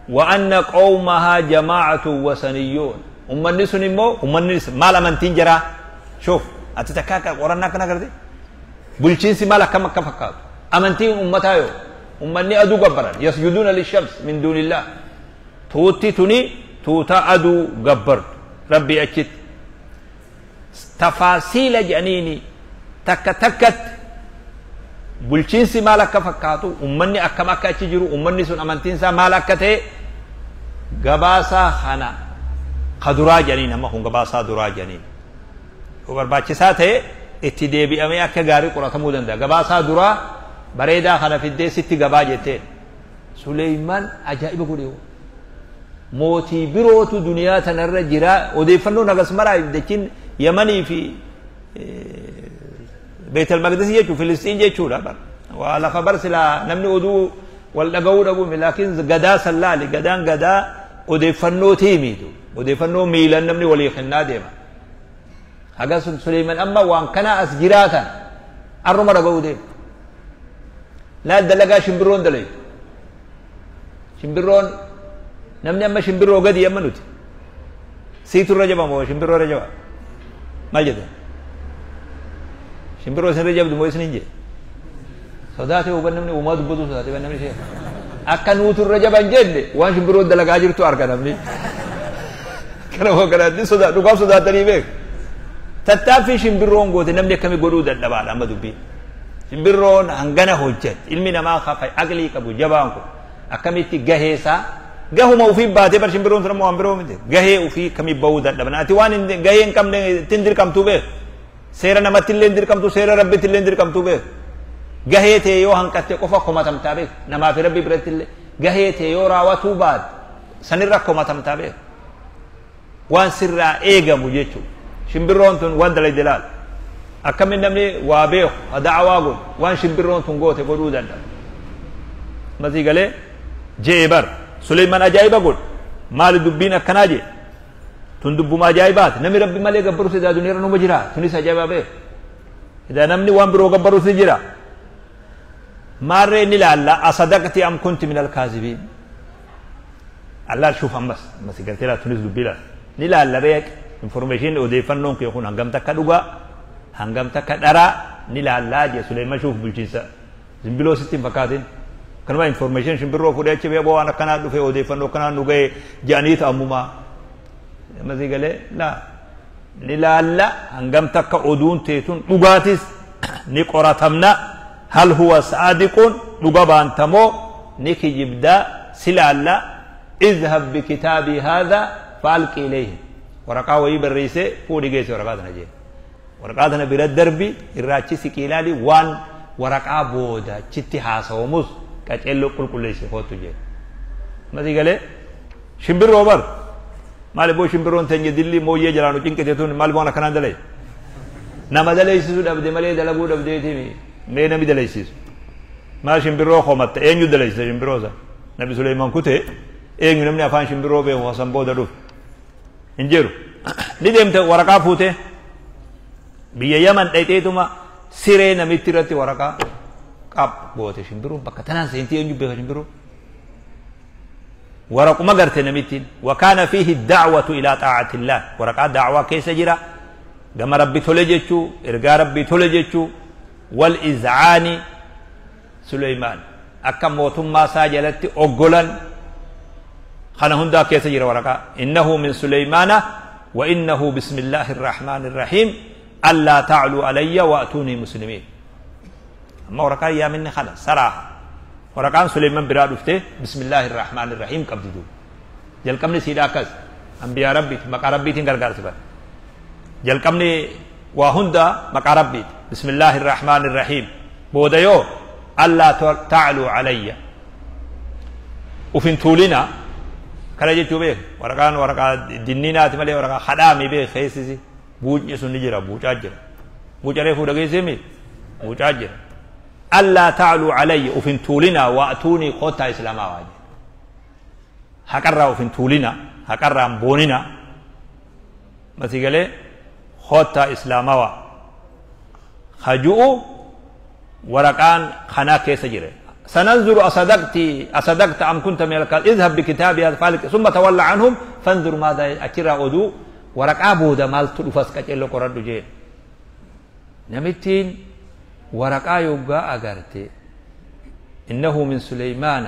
wa anna qawmahaa jamaacatu wasaniyyoon ummanni sun immoo ummanni maal amantiin jiraa shuuf ati takka akka qorannaa akkana garte bulchiinsi maal akkam akka fakkaatu amantiin ummataa yoo ummanni aduu gabbaran yasjuduuna lishams min duunillah tuutti tuni tuuta aduu gabbartu rabbii achitti tafaasiila jedhaniini takka takkatti bulchiinsi maal akka fakkaatu ummanni akkam akka achi jiru ummanni sun amantiin isaa maal akka ta'e gabaasaa kana ka duraa jedhaniin amma kun gabaasaa duraa jedhaniin yoo barbaachisaa ta'e itti deebi'amee akka gaarii qoratamuu danda'a gabaasaa duraa bareedaa kana fiddee sitti gabaa jetteen Suleymaan ajaa'iba godhe mootii birootu duniyaa tanarra jira odeeffannoo nagas maraa jechiin Yamanii fi Beetel Maqdis jechuun Filistiin jechuudha bar waa lafa bar silaa namni oduu wal dhaga'uu dhabu laakiin gadaa sallaali gadaan gadaa odeeffannoo tiimiitu odeeffannoo miilan namni walii kennaa deema haga sun Suleyman amma waan kana as jiraatan arruma dhaga'uu deema laal dalagaa shimbirroon dalaytu shimbirroon namni amma shimbirroo gadi amma nuti siitu irra jaba moo shimbirroo irra jaba maal jedhan shimbirroo isin irra jabdu moo isin hin jee sodaatee huban namni uumaa dubbatu sodaatee namni ishee akka nuutu irra jaban jenne waan shimbirroo dalagaa jirtu arga namni kana moo kanaatti sodaa dhugaaf sodaatanii beeku tattaaffii shimbirroon goote namni akkami godhuu dadhabaadha amma dubbiin shimbirroon hangana hojjette ilmi namaa kafa aqlii qabu jabaan kun akkamitti gaheesaa gahuma ufii baatee bar shimbirroon sun ammoo waan biroo miti gahee ufii akkamii bahuu dadhaban ati waan gahee hin qabne ittiin dirqamtuu beeku seera namatti illee hin dirqamtu seera rabbitti illee hin dirqamtuu beeku gahee ta'e yoo hanqatte qofa komatamtaa beeku namaa fi rabbi biratti illee gahee ta'e yoo raawwatuu baate sanirra komatamtaa beeku waan sirraa eegamu jechuudha shimbirroon tun waan dalayde laal akkamin namni waa beeku da'awaa godhu waan shimbirroon tun goote godhuu danda'a masii galee je'e bar Suleyman ajaa'iba godhu maali dubbiin akkanaa jee tun dubbuma ajaa'ibaati namni rabbi malee gabbarus edaa duniyaarra numa jira tunis ajaa'iba beeku edaa namni waan biroo gabbarus ni jira maarree ni laalla asadaqti am kunti min alkaazibiin allaal shuuf ammas ammas gartee laa tunis dubbii laal ni laalla reeq information odeeffannoon kee kun hangam takka dhugaa hangam takka dharaa ni laallaa jee Suleyman shuuf bulchiinsa zimbiloo sitti hin fakkaatin kanuma information shimbirroo fuudhee achi bee waan akkanaa dhufe odeeffannoo akkanaa nu ga'e jedhaniitu ammumaa masii galee laa ni laalla hangam takka oduun teetun dhugaatis ni qoratamna hal huwa saadiqun dhuga baantamoo ni kijibdaa si laalla izhab bikitaabii haadha faalqi ilayhim waraqaa wayii barreessee fuudhi geesse waraqaa tana jee waraqaa tana bira darbi irraa achi siqii ilaali waan waraqaa booda achitti haasawamus qaceelloo qulqulleesse kootu jee masii galee shimbirroo bar maali boo shimbirroon teenya dilli mooyyee jalaa nu cinqite tun maal waan akkanaan dalay nama dalaysiisu dhabde malee dalaguu dhabdeetimi mee nami dalaysiisu maal shimbirroo komatta eenyu dalaysiisa shimbirroo san Nabi Suleymaan kutee eenyu namni afaan shimbirroo beeku hasan booda dhufe hin jiru. Ni deemte waraqaa fuute biyya Yaman dhayxeetuma siree namitti irratti waraqaa qab goote. Shimbiroon bakka tanaan seentii, eenyu beeka shimbiroo? Waraquma garte namittiin. Wakaana fiihi dacwatu ilaa xaa'atillah, waraqaa dacwaa keessa jira, gama Rabbi tole jechuu, ergaa Rabbii tole jechuu, wal izcaani Suleymaan akka mootummaa isaa jalatti oggolan kana hundaa keessa jira waraqaa. Innahu min Suleymaana wa innahu bismillaahi irrahmaani irrahiim allaa tacluu alayya wa'tuunii muslimiin. Amma waraqaan yaaminni kana saraaha waraqaan Suleyman biraa dhufte bismillaahi irrahmaani irrahiim qabdi. Duuba jalqabni siidha akkas ambiyaa Rabbiiti, maqaa Rabbiitiin gargaarsifan. Jalqabni waa hunda maqaa Rabbiiti, bismillaahi irrahmaani irrahiim. Booda yoo allaa tacluu alayya, ufin tuulina kana jechuu beek. Waraqaan waraqaa dinniinaati malee waraqaa hadhaami beek. Keessisi buucni sun ni jira, buucaa jira, buuca reefuu dhageessimi, buucaa jira. Allaa tacluu alayya, ufin tuulina, wa'tuunii, kottaa islaamaa waa jedhe. Haqarraa ufin tuulina, haqarraan boonina masii galee, kottaa islaamawaa haju'u waraqaan kanaa keessa jira. سننظر أصدقت أصدقت أم كنت من الكاذبين، اذهب بكتابي هذا فالك ثم تولى عنهم فانظر ماذا أكرا. أدو ورقا بودا مال تدفس كجلو قرد جين. نمتين ورقا يوغا أغرتي إنه من سليمان.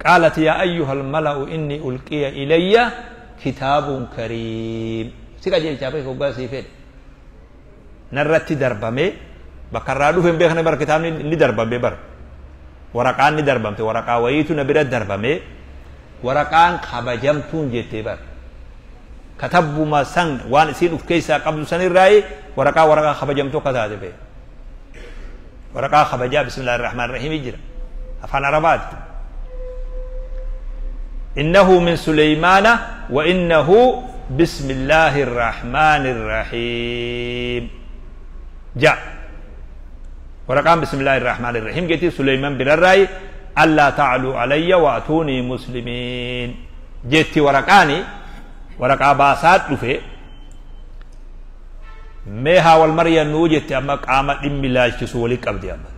قالت يا أيها الملأ إني ألقي إلي كتاب كريم. سيكا جيل شابه يوغا سيفيد نرتي دربمي bakka irraa dhufe hin beekne bar. Kitaabni ni darbame bar, waraqaan ni darbamte, waraqaa wayiitu na bira darbame, waraqaan kabajamtuun jettee bar. Katabbuma san waan isiin uf keessaa qabdu san irraayi waraqaa waraqaa kabajamtuu akka taate bee. Waraqaa kabajaa bismillahi irrahmaan irrahiim jira, afaan Arabaati. إنه من سليمان وإنه بسم الله الرحمن الرحيم. جاء ورقام بسم الله الرحمن الرحيم جيتي سليمان بن الرأي ألا تعلوا علي وأتوني مسلمين جيتي. ورقاني ورقا باسات رفي meehaa wal mari'annuu jette. Amma qaama dhimmi ilaalchisu walii qabdi. Amma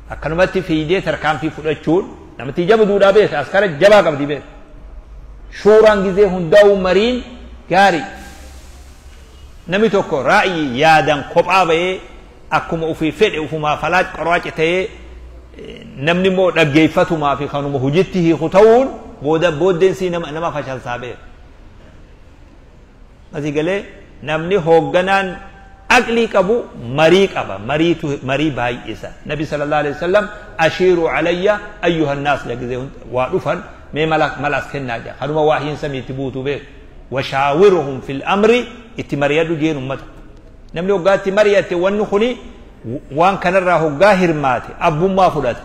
akkanumatti fiidee tarkaanfii fudhachuun namatti jabduudhaa beeka, askara jabaa qabdi beeka. Shuuraan gizee hundaa'u mariin gaarii. Namni tokko raa'ii yaadan kophaa bahee akkuma ofii fedhe ufumaa falaa qoraace ta'ee, namni immoo dhaggeeffatumaa fi kanuma hojitti hiiku ta'uun booda booddeensi nama fashalsaa beeka. Asii galee namni hoogganaan aqlii qabu marii qaba, mariitu marii baay'isa. Nabi sallallahu alaihi wasallam ashiiru alayya ayyuha nnaas jagizee waa dhufan, mee mala malas kennaa jaa. Kanuma waahiin samiitti buutu beeku. Washaawiruhum fil amri, itti mari'adhu jeen ummata. Namni hoggaa itti mari'atte wanni kuni waan kanarraa hoggaa hirmaate abbummaa fudhata.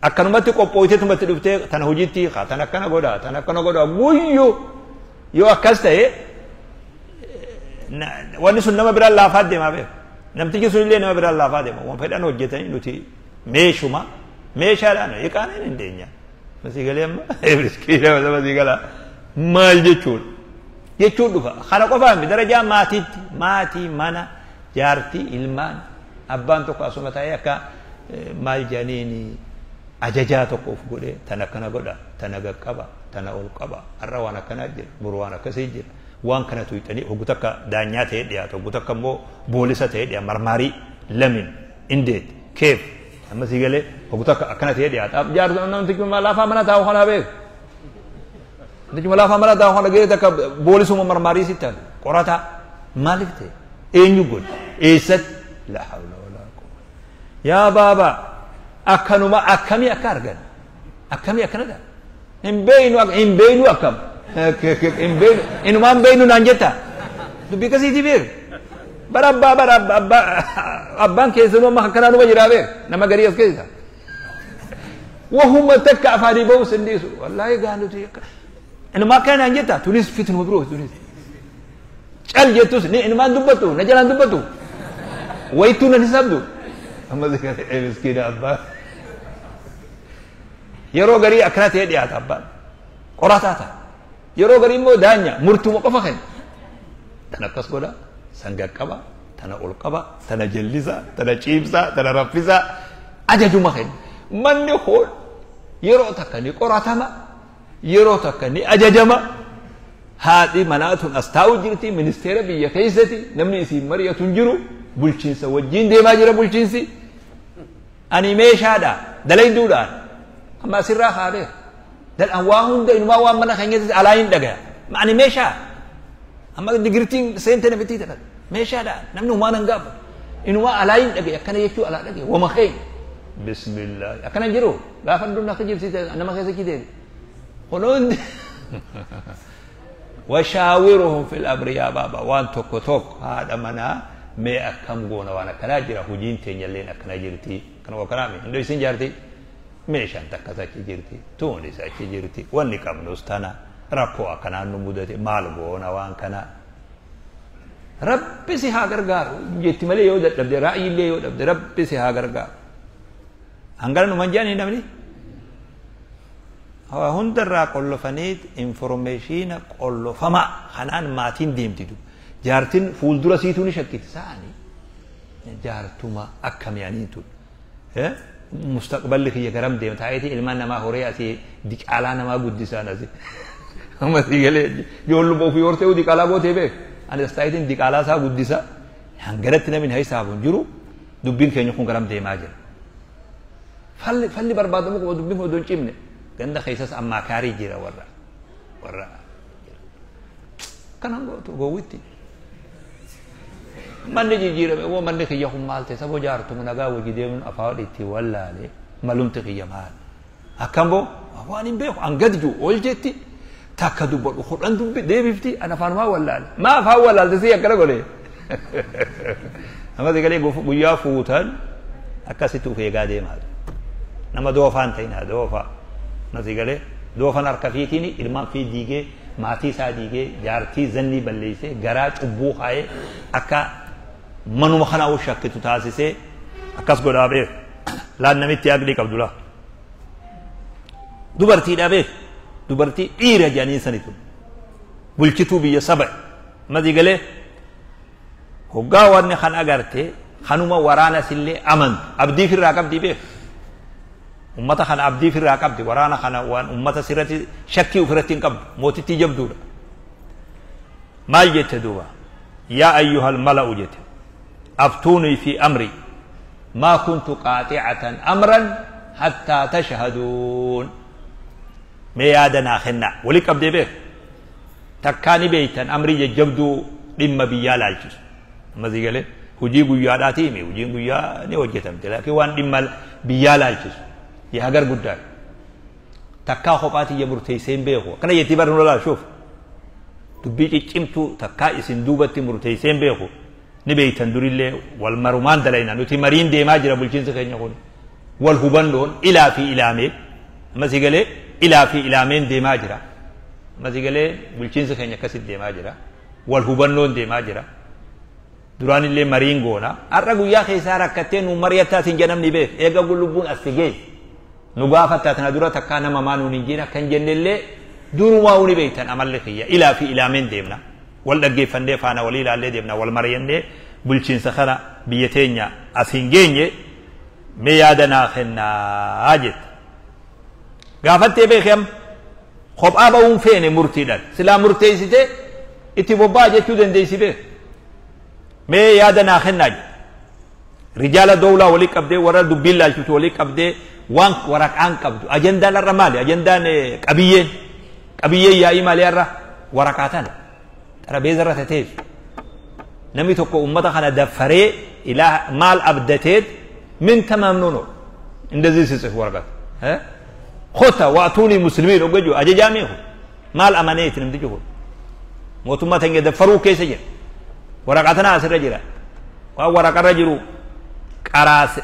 Akkanumatti qophooyteetumatti dhuftee tana hojiitti hiikaa, tana akkana godha, tana akkana godha guyyu yoo akkas ta'e, wanni sun nama biraan laafaa deemaa beeku. Namtichi sun illee nama biraan laafaa deema. Waan fedhan hojjetanii nuti meeshuma meeshaadhaan hiikaan hin dandeenya. Masii galee amma miskiina masii galaa maal jechuudha jechuun dhufa. Kana qofaa miti, darajaa maatiitti, maatii, mana, jaartii, ilmaan, abbaan tokko asuma taa'ee akka maal jedhaniin ajajaa tokko of godhee tana akkana godha, tana gaqqaba, tana ol qaba, har'a waan akkanaa jira, boru waan akkasii jira, waan kana tuyxanii hoggu takka daanyaa ta'ee dhiyaata, hoggu takka immoo boolisa ta'ee dhiyaata, marmaarii lamin indeet keef amma sii galee hoggu takka akkana ta'ee dhiyaata. Jaarsa namtichi laafaa mana taa'u kana beeku, namtichi laafaa mana taa'u kana gahee takka boolisuma marmaarii sitti hafe qorataa maaliif ta'e, eenyu godhe, eessatti? La hawla wala quwwata. Yaa baaba, akkanuma akkamii akka argan, akkamii akkana ta'a, hin beeynu, hin beeynu, akkam hin beeynu, inumaan beeynu naan jetta. Dubbii akkasiiti beeku bara abbaa, bara abbaa, abbaan keessanuu amma akkanaa numa jiraa beeku. Nama garii as keessa wahuma takka afaanii ba'uus hin dhiisu. Wallaahi gaa nuti inumaa akkana naan jetta. Tunis fitnuma biroo, tunis cal jettus ni inumaan dubbattu, na jalaan dubbattu, wayittuu na hisabdu. Amma miskiina abbaa. Yeroo garii akkana ta'ee dhiyaata abbaan. Qorataa ta'a. Yeroo garii immoo daanya murtuma qofa kenna. Tan akkas godha, san qaqqaba, tana ol qaba, tana jallisa, tana ciibsa, tana raffisa, ajajuma kenna. Manni hool yeroo takka ni qoratama, yeroo takka ni ajajama. Haadhi manaa tun as taa'u jirti, ministeera biyya keessatti namni isiin mari'atu hin jiru, bulchiinsa wajjin deemaa jira bulchiinsi. Ani meeshaadha, dalayduudhaan. Amma asirraa kaabee. Dal'an waa hunda inumaa waan mana keenyatti alaa hin dhagaya. Ani meeshaa. Amma digirtiin seente namitti takka. Meeshaadha. Namni humaan hin gaafatu. Inumaa alaa hin dhagaya. Akkana jechuu alaa dhagaya. Wama keenya. Bismillah. Akkana jiru. Gaafa hundumni akka jibsiise nama keessa kiteeti. Kunuun washaawiruhum fil amri yaa baaba waan tokko tokko haadha manaa mee akkam goona waan akkanaa jira hojiin teenyalleen akkana jirti. Kana akkanaa mi hindoo isin jaarti. Meeshaan takkas achi jirti, tuunis achi jirti, wanni qabnus tana, rakkoo akkanaan nu mudate, maal goona waan kana. Rabbi si haa gargaaru jetti malee yoo dadhabde, ra'yiillee yoo dhabde, Rabbi si haa gargaaru. Hangana numan jedhanii namni? Hundarraa qollofanii informeeshiina qollofamaa kanaan maatiin deemtitu. Jaartiin fuuldura siituu ni shakkiti sa'anii jaartuma akkamii aniin tun. Mustaqballi kiyya garam deema taa'eetii ilmaan namaa horee asii diqaalaa namaa guddisaan asii. Amma sii galee ijoolluma ofii hortee diqaalaa gootee beek. Ani as taa'eetiin diqaalaa isaa guddisa. Hanganatti namni hisaabu hin jiru dubbiin keenya kun garam deemaa jira. Falli falli barbaadamu qaba dubbiin kun odoo hin cimne. Ganda keessas ammaa kaarii jira warra warra. Kanan gootu gowwitti. Manni jijjiirame woo manni kiyya kun maal ta'e saboo jaartuma nagaa wajji deemuun afaan itti wallaale malumti kiyya maal. Akkam boo waan hin beeku an gad jiru ol jetti takka dubbadhu kudhan dubbi deebifti an afaanumaa wallaale. Maa afaan wallaalte si akkana godhe. Amma galee guyyaa fuutan akkasitti of eegaa deemaa. Nama doofaan ta'inaa doofaa. Nasi galee doofaan harka fiitiin ilmaan fi diigee maatii isaa diigee jaartii zannii balleessee garaa cubbuu kaa'ee akka manuma kana shakkitu taasisee akkas godhaa beek. Laan namitti aqlii qabdu laa. Dubartiidha beek. Dubartii dhiira jedhanii sanitu. Bulchituu biyya saba. Madi galee hoggaa wanni kan agarte kanuma waraana sillee amantu abdii firraa qabdii beek. Ummata kana abdii firraa qabdi waraana kana waan ummata sirratti shakkii ofirratti hin qabdu mootittii jabduudha. Maal jette duuba? Yaa ayyuhal mala'u jette. Aftuunii fi amri maa kuntu qaaxi'atan amran hattaa tashhaduun. Mee yaada naa kennaa wali qabdee beek. Takkaa ni beeytan amrii jajjabduu dhimma biyyaa laalchisu. Amma sii galee hojii guyyaadhaatii himi hojiin guyyaa ni hojjetamte laakiin waan dhimma biyyaa laalchisu. Yaa gar guddaa. Takkaa kophaa tiyya murteessee hin beeku. Akkana jettii barri nolaa shuuf. Dubbii ciccimtuu takkaa isin duubatti murteessee hin beeku. Ni beeytan durillee wal marumaan dalayna nuti mariin deemaa jira bulchiinsi keenya kun. Wal hubannoon ilaa fi ilaamee. Amma si galee ilaa fi ilaameen deemaa jira. Amma si galee bulchiinsi keenya akkasitti deemaa jira. Wal hubannoon deemaa jira. Duraan illee mariin goona. Har'a guyyaa keessaa rakkattee nu mari'attaa siin jedhamni beek. Eega lubbuun as geesse. Nu gaafattaa tana dura takkaa nama maa nuun hin jeen akka hin jennellee durumaa ni beektan amalli kiyya ilaa fi ilaameen deemna. Wal dhaggeeffannee faana walii ilaallee deemna wal mari'annee bulchiinsa kana biyya teenya as hin geenye mee yaada naa kennaa jette. Gaafattee beekam kophaa ba'uun feene murtiidhaan silaa murteessitee itti bobba'aa jechuu dandeessi beek. Mee yaada naa kennaa jette. Rijaala dowlaa walii qabdee warra dubbiin laalchisu walii qabdee waan waraqaan qabdu ajandaan irra maali ajandaan qabiyyeen qabiyyeen yaa'ii maali irra waraqaa tana xarabeeza irra tateessu namni tokko ummata kana daffaree ilaa maal abdateet min ተማምኖ ነው እንደዚህ ሲጽፍ ወረቀት ኾታ ዋእቱኒ ሙስሊሚን oggaju ajajaamee kun maal amaneeti namtichi kun mootummaa teenya daffaruu keessa jira waraqaa tana asirra jira waan waraqarra jiru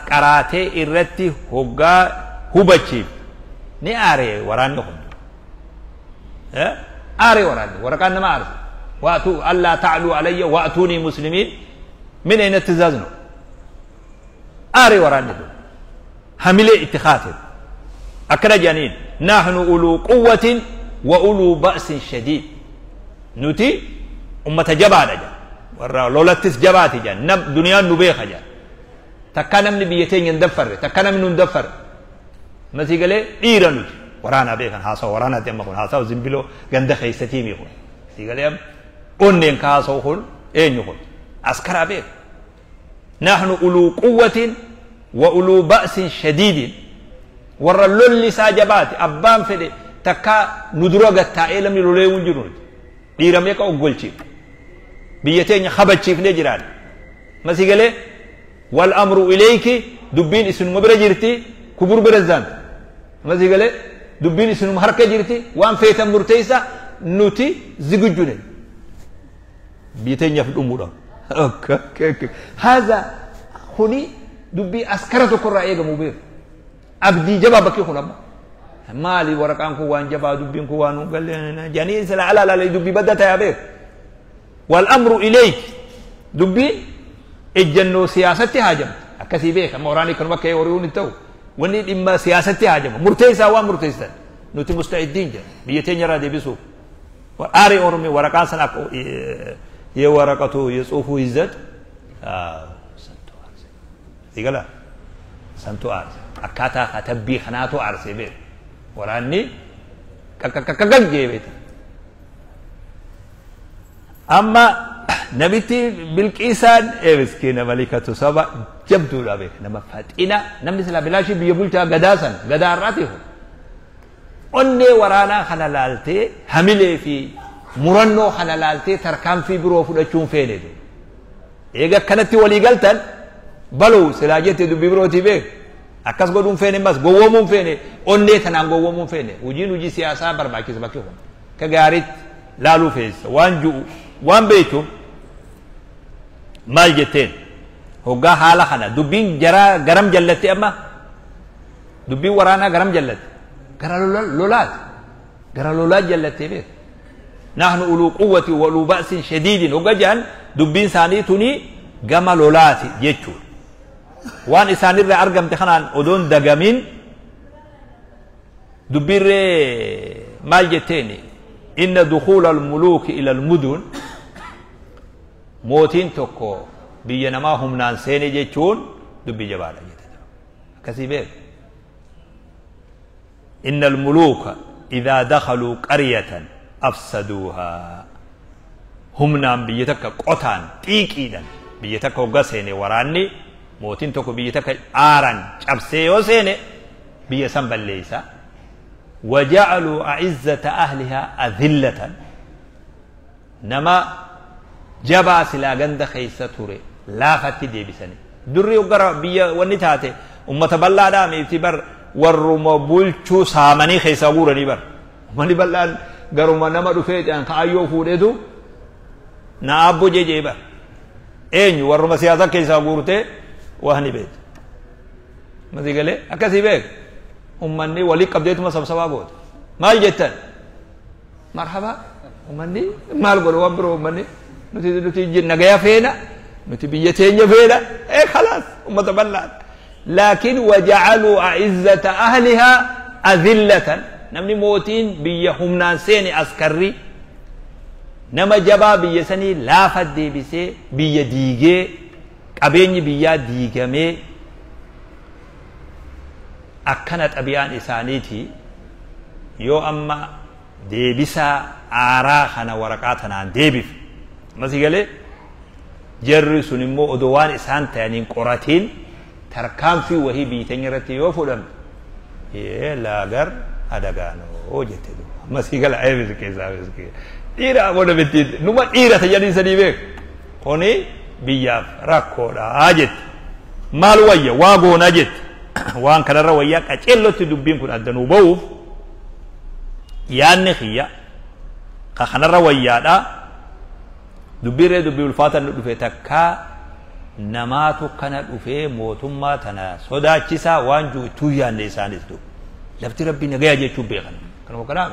qaraatee irratti hoggaa hubachiif ni aaree waraanni kun aaree waraanni waraqaan nama aarse waatu allaa ta'luu alayya wa'tuunii muslimiin min ayna tizaaz ነው aaree waraanni kun hamilee itti kaate Akkana jedhaniin: nahnu uluu quwwatin wa uluu ba'sin shadiid. Nuti ummata jabaadha jedhan, warra lolattis jabaati jedhan, nam duniyaan nu beeka jedhan. Takkaa namni biyya teenya hin daffarre, takkaa namni nu hin daffarre. Masii galee dhiira nuti waraanaa beekan. Haasawa waraanaati amma kun, haasawa zimbiloo ganda keessatii mi kun. Sii galee amma onneen ka haasawu kun eenyu kun? Askaraa beeka. Nahnu uluu quwwatin wa uluu ba'sin shadiidin, warra lolli isaa jabaate. Abbaan fedhe takkaa nu dura gattaa'ee namni lolee hin jiru. Nuti dhiira meeqa oggolchiif, biyya teenya kabachiifnee jiraan. Masii galee wal amru ilayki, dubbiin isinuma bira jirti. Kubur pirezidaant, masii galee dubbiin isinuma harka jirti, waan feetan murteessa, nuti zigujjune biyya teenyaaf dhumuudha. Haza kuni dubbii askara tokkorraa eegamu beeku. Abdii jabaa bakki kun amma maali? Waraqaan kun waan jabaa, dubbiin kun waan galle jedhanii sila ala ala dubbii badda ta'aa beeku. Wal amru ilayk, dubbiin ejjannoo siyaasatti haajamte akkasii beeka. Amma waraanni kanuma akka horiiwwan hin ta'u, wanni dhimma siyaasatti haajama murteessaa, waan murteessan nuti musta'iddiin jedha biyya teenya irraa deebisuuf. Aarii Oromoo waraqaan sana akka የወረቀቱ የጽሁፉ ይዘት santu aarse. Sigala santu aarse, akkaataa katabbii kanaatu aarse beeku. Waraanni qaqqaqqaqqaq jee beekta. Amma namitti Bilqiisaan miskiina malikatu saba jabduudha beeka, nama faxina, namni silaa bilaashii biyya bulchaa gadaa san gadaa har'aati kun. Onnee waraanaa kana laaltee, hamilee fi murannoo kana laaltee, tarkaanfii biroo fudhachuun feene. Eega akkanatti walii galtan baluu silaa jette dubbii birootii beeku. Akkas godhuun feene, mas gowwoomuun feene, onnee tanaan gowwoomuun feene. Hojiin hojii siyaasaa barbaachisa bakki kun. Akka gaariitti laaluu feessa waan ju'u waan beektuuf maal jetteen? Hoggaa haala kana dubbiin jaraa garam jallatte? Amma dubbiin waraanaa garam jallatte? Gara lolaati, gara lolaa jallattee beeku. Nahnu uluu quwwati wa uluu ba'sin shadiidin hogga jedhan, dubbiin isaanii tuni gama lolaati jechuudha. Waan isaanirraa argamte kanaan odoon dagamin dubbiirree maal jetteeni? Inna dukuula almuluuki ila almudun, mootiin tokko biyya namaa humnaan seene jechuun dubbii jabaadha jette. Akkasii beeku. Inna almuluuka idaa dakhaluu qaryatan afsaduuhaa. Humnaan biyya takka qotaan xiiqiidhan biyya takka hogga seene waraanni, mootiin tokko biyya takka aaran cabsee yoo seene, biyya san balleeysa. وجعلوا أعزة أهلها أذلة، nama jabaa silaa ganda keessa ture laafatti deebisani. Durri gara biyya wanni taate ummata bal'aadhaa miiti bar, warruma bulchuu saamanii keessaa guuranii bar. Ummanni bal'aan garuma nama dhufee kaayyoo fuudheetu na abbo jejee bar. Eenyu? Warruma siyaasa keessaa guurtee waa ni beektu. Masii galee akkasii beek. Ummanni walii qabdeetuma sabsabaa goota. Maal jettan? Marhaba. Ummanni maal godhu waan biroo? Ummanni nuti nagaya feena, nuti biyya teenya feena. Ee khalaas, ummata bal'aadha. Laakiin wajacaluu a'izzata ahlihaa adillatan, namni mootiin biyya humnaan seene askarri nama jabaa biyya sanii laafa deebisee, biyya diigee, qabeenyi biyyaa diigamee, akkana xabiyaan isaaniiti. Yoo amma deebisaa aaraa kana waraqaa tanaan deebif, masii galee jarri sun immoo odoo waan isaan ta'aniin qoratiin tarkaanfii wahii biyya teenya irratti yoo fudhamte laagar adagaanoo jette duuba. Masii gala ee keessaa miskiin dhiira aboo namitti numa dhiira tajaajila sanii beeku kuni biyyaaf rakkoodha jette. Maal wayya? Waa goonaa jette. Waan kanarra wayyaa qaceellotti dubbiin kun adda nuu ba'uuf yaanni kiyya ka kanarra wayyaadha. Dubbiirree dubbii ulfaatan nu dhufe, takkaa namaatu kana dhufee mootummaa tana sodaachisaa waan jiru ittuu yaanne. Isaanis duuba lafti rabbii nagaya jechuun beekan. Kanuma kanaaf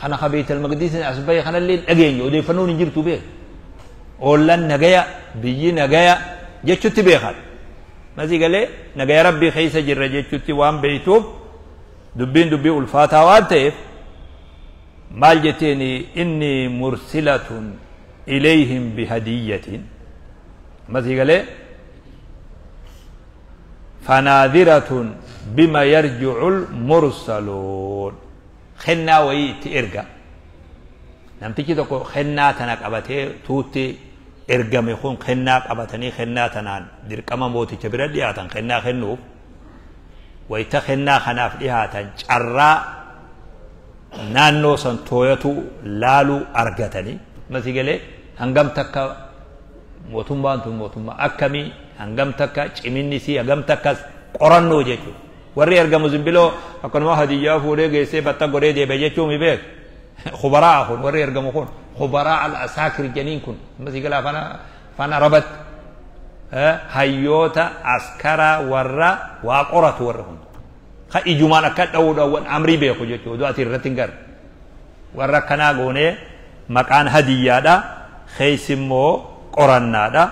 kana ka Beetal Maqdiisin as bahe kanallee dhageenye, odeeffannoon hin jirtu beek. Oollan nagaya, biyyi nagaya jechutti beekan. Masii galee nagaya rabbii keessa jirra jechutti waan beeytuuf. Dubbiin dubbii ulfaataa waan ta'eef maal jetteeni? Inni mursilatun ilayhim bihadiyyatin, ammasii galee, fanaadiratun bima yarji'u lmursaluun. Kennaa wayii itti erga. Namtichi tokko kennaa tana qabatee tuutti ergame kun kennaa qabatanii kennaa tanaan dirqama mooticha bira dhiyaatan. Kennaa kennuuf wayita kennaa kanaaf dhiyaatan carraa naannoo san tooyatu laaluu argatanii, masii galee, hangam takka mootummaan tun mootummaa akkamii, hangam takka ciminni isii, hangam takka qorannoo jechuudha. Warri ergamu zimbiloo akkanuma hadiyyaa fuudhee geessee batta godhee deebe jechuu mi beek. Khubaraa kun, warri ergamu kun khubaraa al asaakir janiin kun, masii galee, afaan Arabatti hayyoota askaraa warra waa qoratu, warra kun ka ijumaan akka dha'uudhaan amrii beeku jechuudha. Oduu ati irratti hin garre warra akkanaa goonee maqaan hadiyyaadha, keessa immoo qorannaadha.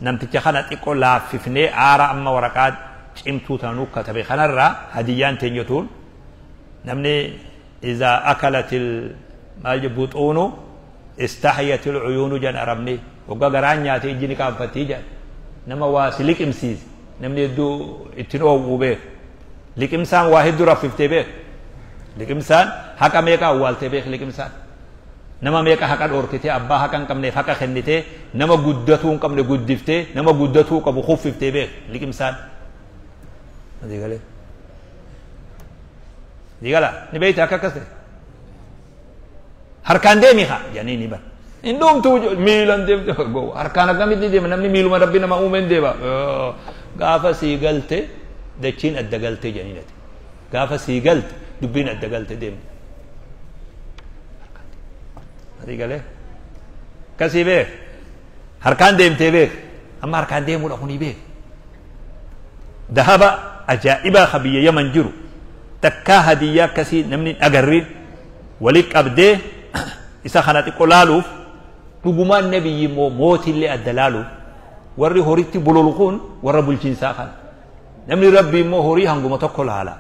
Namticha kana xiqqoo laaffifnee aara amma waraqaa cimtuu tanuu katabe kanarraa hadiyyaan teenyatuun namni إذا أكلت maal البطون استحيت العيون jan Arabni. Waggaa garaan nyaatee ijji ni qaanfattii jedhan. Nama waa si liqimsiise namni hedduu ittiin oowwuu beeku. Liqimsaan waa hedduu raffiftee beeku. Liqimsaan haqa meeqa awwaaltee beeku. Liqimsaan nama meeqa haqa dhoorkitee, abbaa haqa hin qabneef haqa kennitee, nama guddatuu hin qabne guddiftee, nama guddatuu qabu kuffiftee beeku liqimsaan. Galee gala ni beeyta akka akkas ta'e. Harkaan deemi haa jedhanii ni bara hin dhumtuu, miilan deemte, harkaan akkamitti deema namni? Miiluma Rabbi nama uumeen deema. Gaafa sii galte dachiin adda galte jedhanii ati gaafa sii galte dubbiin adda galte deemte. Ati galee akkasii beek, harkaan deemtee beek. Amma harkaan deemuudha kunii beek. Dahaba ajaa'ibaa ka biyya Yaman jiru takkaa hadiyyaa akkasii namni agarriin wali qabdee isa kana xiqqoo laaluuf, dhugumaan nabiyyi immoo mootillee adda laaluuf. Warri horitti bololu kun warra bulchiinsaa kana. Namni Rabbi immoo horii hanguma tokko laala.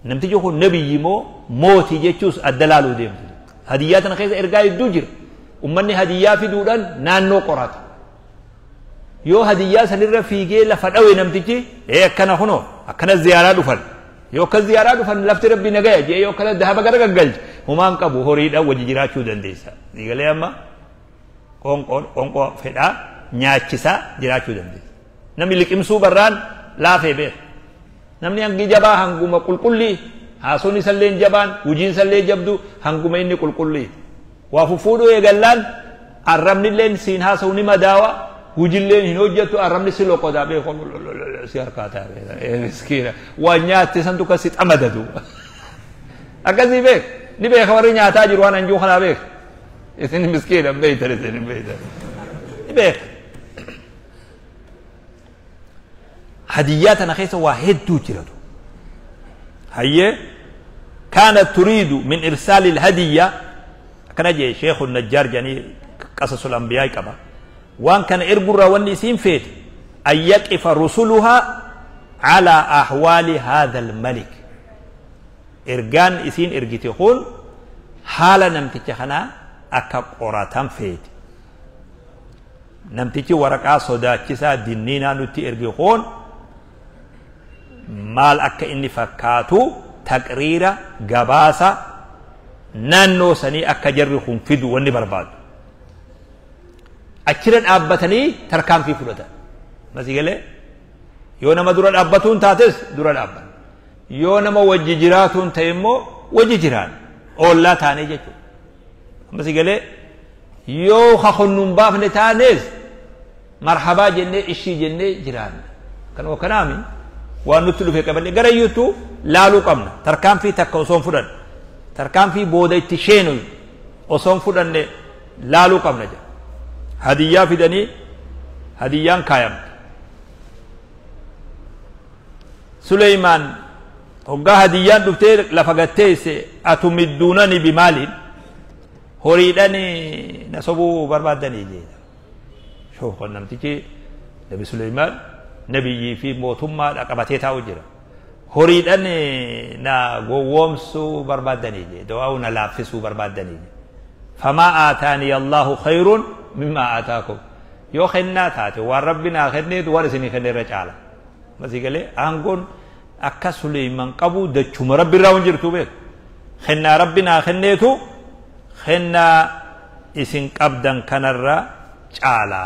Namtichi kun nabiyyi immoo mootii jechuus adda laaluu deemtu. Hadiyyaa tana keessa ergaa hedduu jira. Ummanni hadiyyaa fiduudhaan naannoo qorata. Yoo hadiyyaa sanirra fiigee lafa dhawe namtichi, ee akkana kunoo akkana ziyaaraa dhufan, yoo akka ziyaaraa dhufan lafti Rabbi nagaya jee, yoo akkana dahaba gara gaggalche humaan qabu, horiidhaan wajji jiraachuu dandeessa. Galee amma qoonqoo fedhaa nyaachisaa jiraachuu dandeessa. Namni liqimsuu barraan laafee beeka. Namni hangi jabaa hanguma qulqullii, haasonni isallee jabaan, hojiin isallee jabdu hanguma inni qulqullii. Waa fuffuudhuu eegallaan arrabnilleen siin haasa'u ni madaawa, hujilleen hin hojjettu, arrabni si loqodaa beeku, si harkaa taa'ee miskiina waan nyaatte santu kan si xamadatu. Akkasii beek, ni beeka warri nyaataa jiru waan hanjuu kanaa beeka. Isin miskiina hin beeytan, isin hin beeytan. Ni beeka. Hadiyyaa tana keessa waa hedduu jiratu. Hayyee, كانت تريد من إرسال الهدية akkana jee Sheekhu Najjaar jedhanii قصص الأنبياء qaba. Waan kana ergurraa wanni isiin feete أن يقف رسلها على أحوال هذا الملك. Ergaan isiin ergite kun haala namticha kanaa akka qoratan feete. Namtichi waraqaa sodaachisaa dinniinaa nutti erge kun maal akka inni fakkaatu taqriira gabaasa naannoo sanii akka jarri kun fidu wanni barbaadu. Achirra dhaabbatanii tarkaanfii fudhatan. Masii galee, yoo nama dura dhaabbatuun taates dura dhaabban, yoo nama wajji jiraatuun ta'e immoo wajji jiraan oollaa taanee jechuudha. Masii galee, yoo kakonnuun baafne taanes marhabaa jennee ishii jennee jiraanna. Kanuma kanaami waan nutti dhufe qabanne gara iyyuutu laaluu qabna. Tarkaanfii takka osoo hin fudhanne, tarkaanfii booda itti sheenu osoo hin fudhanne laaluu qabna jedha. Hadiyyaa fidanii hadiyyaan kaayamte. Suleymaan hoggaa hadiyyaan dhuftee lafa gatteesse, أتمدونني بمال, horiidhaan na sobuu barbaaddanii jedha. Shoof, namtichi Nabi Suleymaan nabiyyii fi mootummaadha qabatee taa'u jira. Horiidhaan na gowwoomsuu barbaaddanii jee, du'aa na laaffisuu barbaaddanii jee. Famaa aataanii Allahu khayrun mimmaa aataakum. Yoo kennaa taate waan Rabbi naa kenneetu waan isinii kenne irra caala. Masii galee aangoon akka Suleyman qabu dachuma Rabbi irraa waan jirtu beeku. Kennaa Rabbi naa kenneetu kennaa isin qabdan kanarra caala.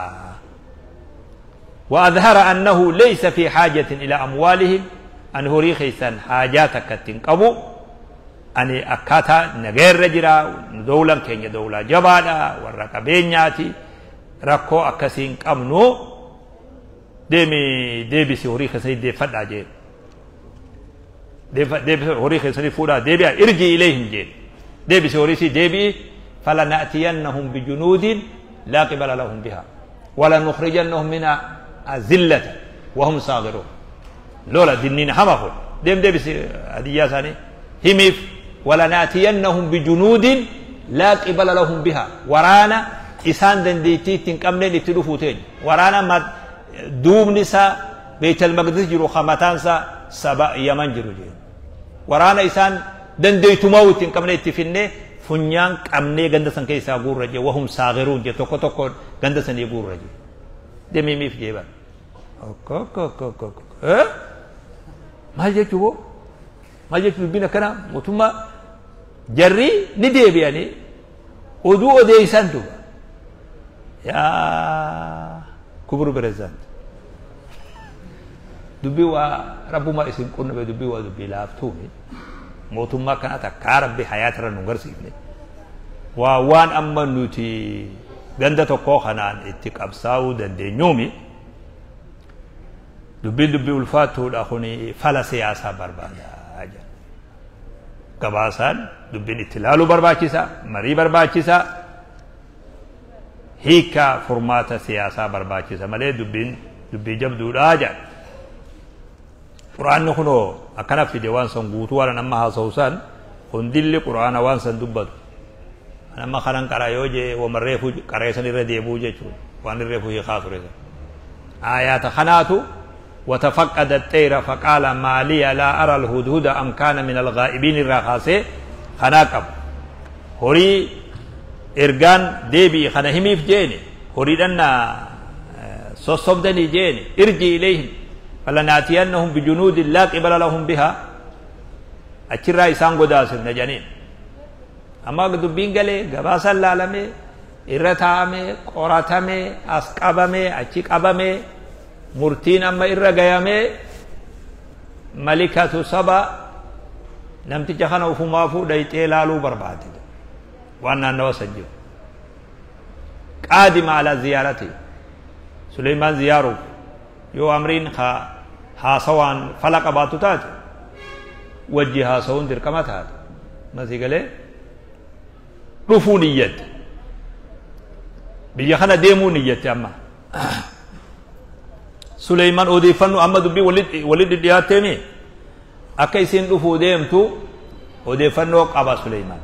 وأظهر أنه ليس في حاجة إلى أموالهم أن هوري خيسان حاجاتك تنقبو أني أكاتا نغير رجرا دولا كينيا دولا جبالا ورقبينياتي ركو أكسين قمنو ديمي ديبسي هوري خيسان دي فدا جيل ديبسي هوري خيسان فودا ديبي ارجي إليهم جيل ديبسي هوري سي ديبي فلنأتينهم بجنود لا قبل لهم بها ولنخرجنهم من أذلة وهم صاغرون لولا دينين حمقوا ديم ديبسي هدية ثاني هميف ولنأتينهم بجنود لا قبل لهم بها ورانا إسان دنديتي تنكمل لتلفوتين ورانا ما دوم نسا بيت المقدس جرو خمتانسا سبا يمن جرو جين ورانا إسان دنديتو موت تنكمل تفنه فنيان كمني غندسن كيسا غور رجي وهم صاغرون جي توكو توكو غندسن يغور رجي دمي ميف جيبا اوكو اوكو اوكو اوكو اه maal jechuu boo maal jechuu dubbiin akkanaa mootummaa jarri ni deebi'anii oduu odeeysan duuba yaa kuburu pirezidaant dubbii waa rabbumaa isin qunname dubbii waa dubbii laaftuumi mootummaa kana takkaa rabbi hayaatirra nu garsiifne waa waan amma nuti ganda tokkoo kanaan itti qabsaa'uu dandeenyuumi dubbiin dubbii ulfaattuudha kuni fala siyaasaa barbaada jedha. Gabaasaan dubbiin itti ilaaluu barbaachisa, marii barbaachisa, hiika furmaata siyaasaa barbaachisa malee dubbiin dubbii jabduudha jedha. Quraanni kunoo akkana fide waan san guutuu waan amma haasa'u san hundilli quraana waan san dubbatu. Amma kanan qaraa yoo jee wamarreefu qareessan irra deebuu jechuudha waan irreefu hiikaa ture san. Aayaata kanaatu وتفقد الطير فقال ما لي لا أرى الهدهد أم كان من الغائبين الراخاسي خناقب هوري إرغان ديبي خنهمي في جيني هوري لنا صوصبدني جيني ارجي إليهم فلنأتينهم بجنود لا قبل لهم بها أتشرا إسان قداسر نجانين أما قدبين قالي قباسا لالمي إرتامي قراتامي أسقبامي أتشيك أبامي murtiin amma irra gayamee malikatu saba namticha kana ufumaafuu dhayxee laaluu barbaade waan naannawa san jiru qaadima alaa ziyaarati Suleymaan ziyaaruuf yoo amriin haasawaan fala qabaatu taate wajji haasawuun dirqama taate masii galee dhufuu niyyatte biyya kana deemuu niyyatte amma Suleymaan odeeffannoo amma dubbii walitti dhiyaatteemi akka isin dhufuu deemtu odeeffannoo qaba Suleymaan.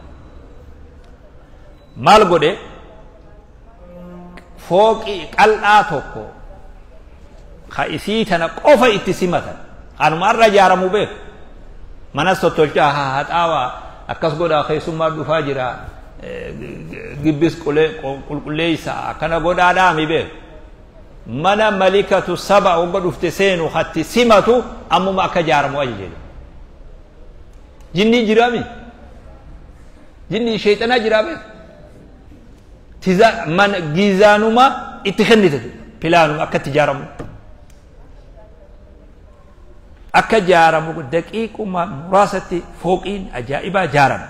Maal godhe fooqii qal'aa tokko ka isii tana qofa itti simatan kanuma irra ijaaramuu beeku manas tottolchaa haxaawaa akkas godhaa keessummaa dhufaa jira gibbis qulqulleessa akkana godhaadhaami beeku. Mana malikatu saba wagga dhufte seenu hatti simatu ammuma akka ijaaramu ajaje. Jinni jiraami? Jinni sheexanaa jiraa beeku? Tiza mana gizaanuma itti kennite pilaanuma akka itti ijaaramu. Akka ijaaramu daqiiquma muraasatti fooqiin ajaa'ibaa ijaarama.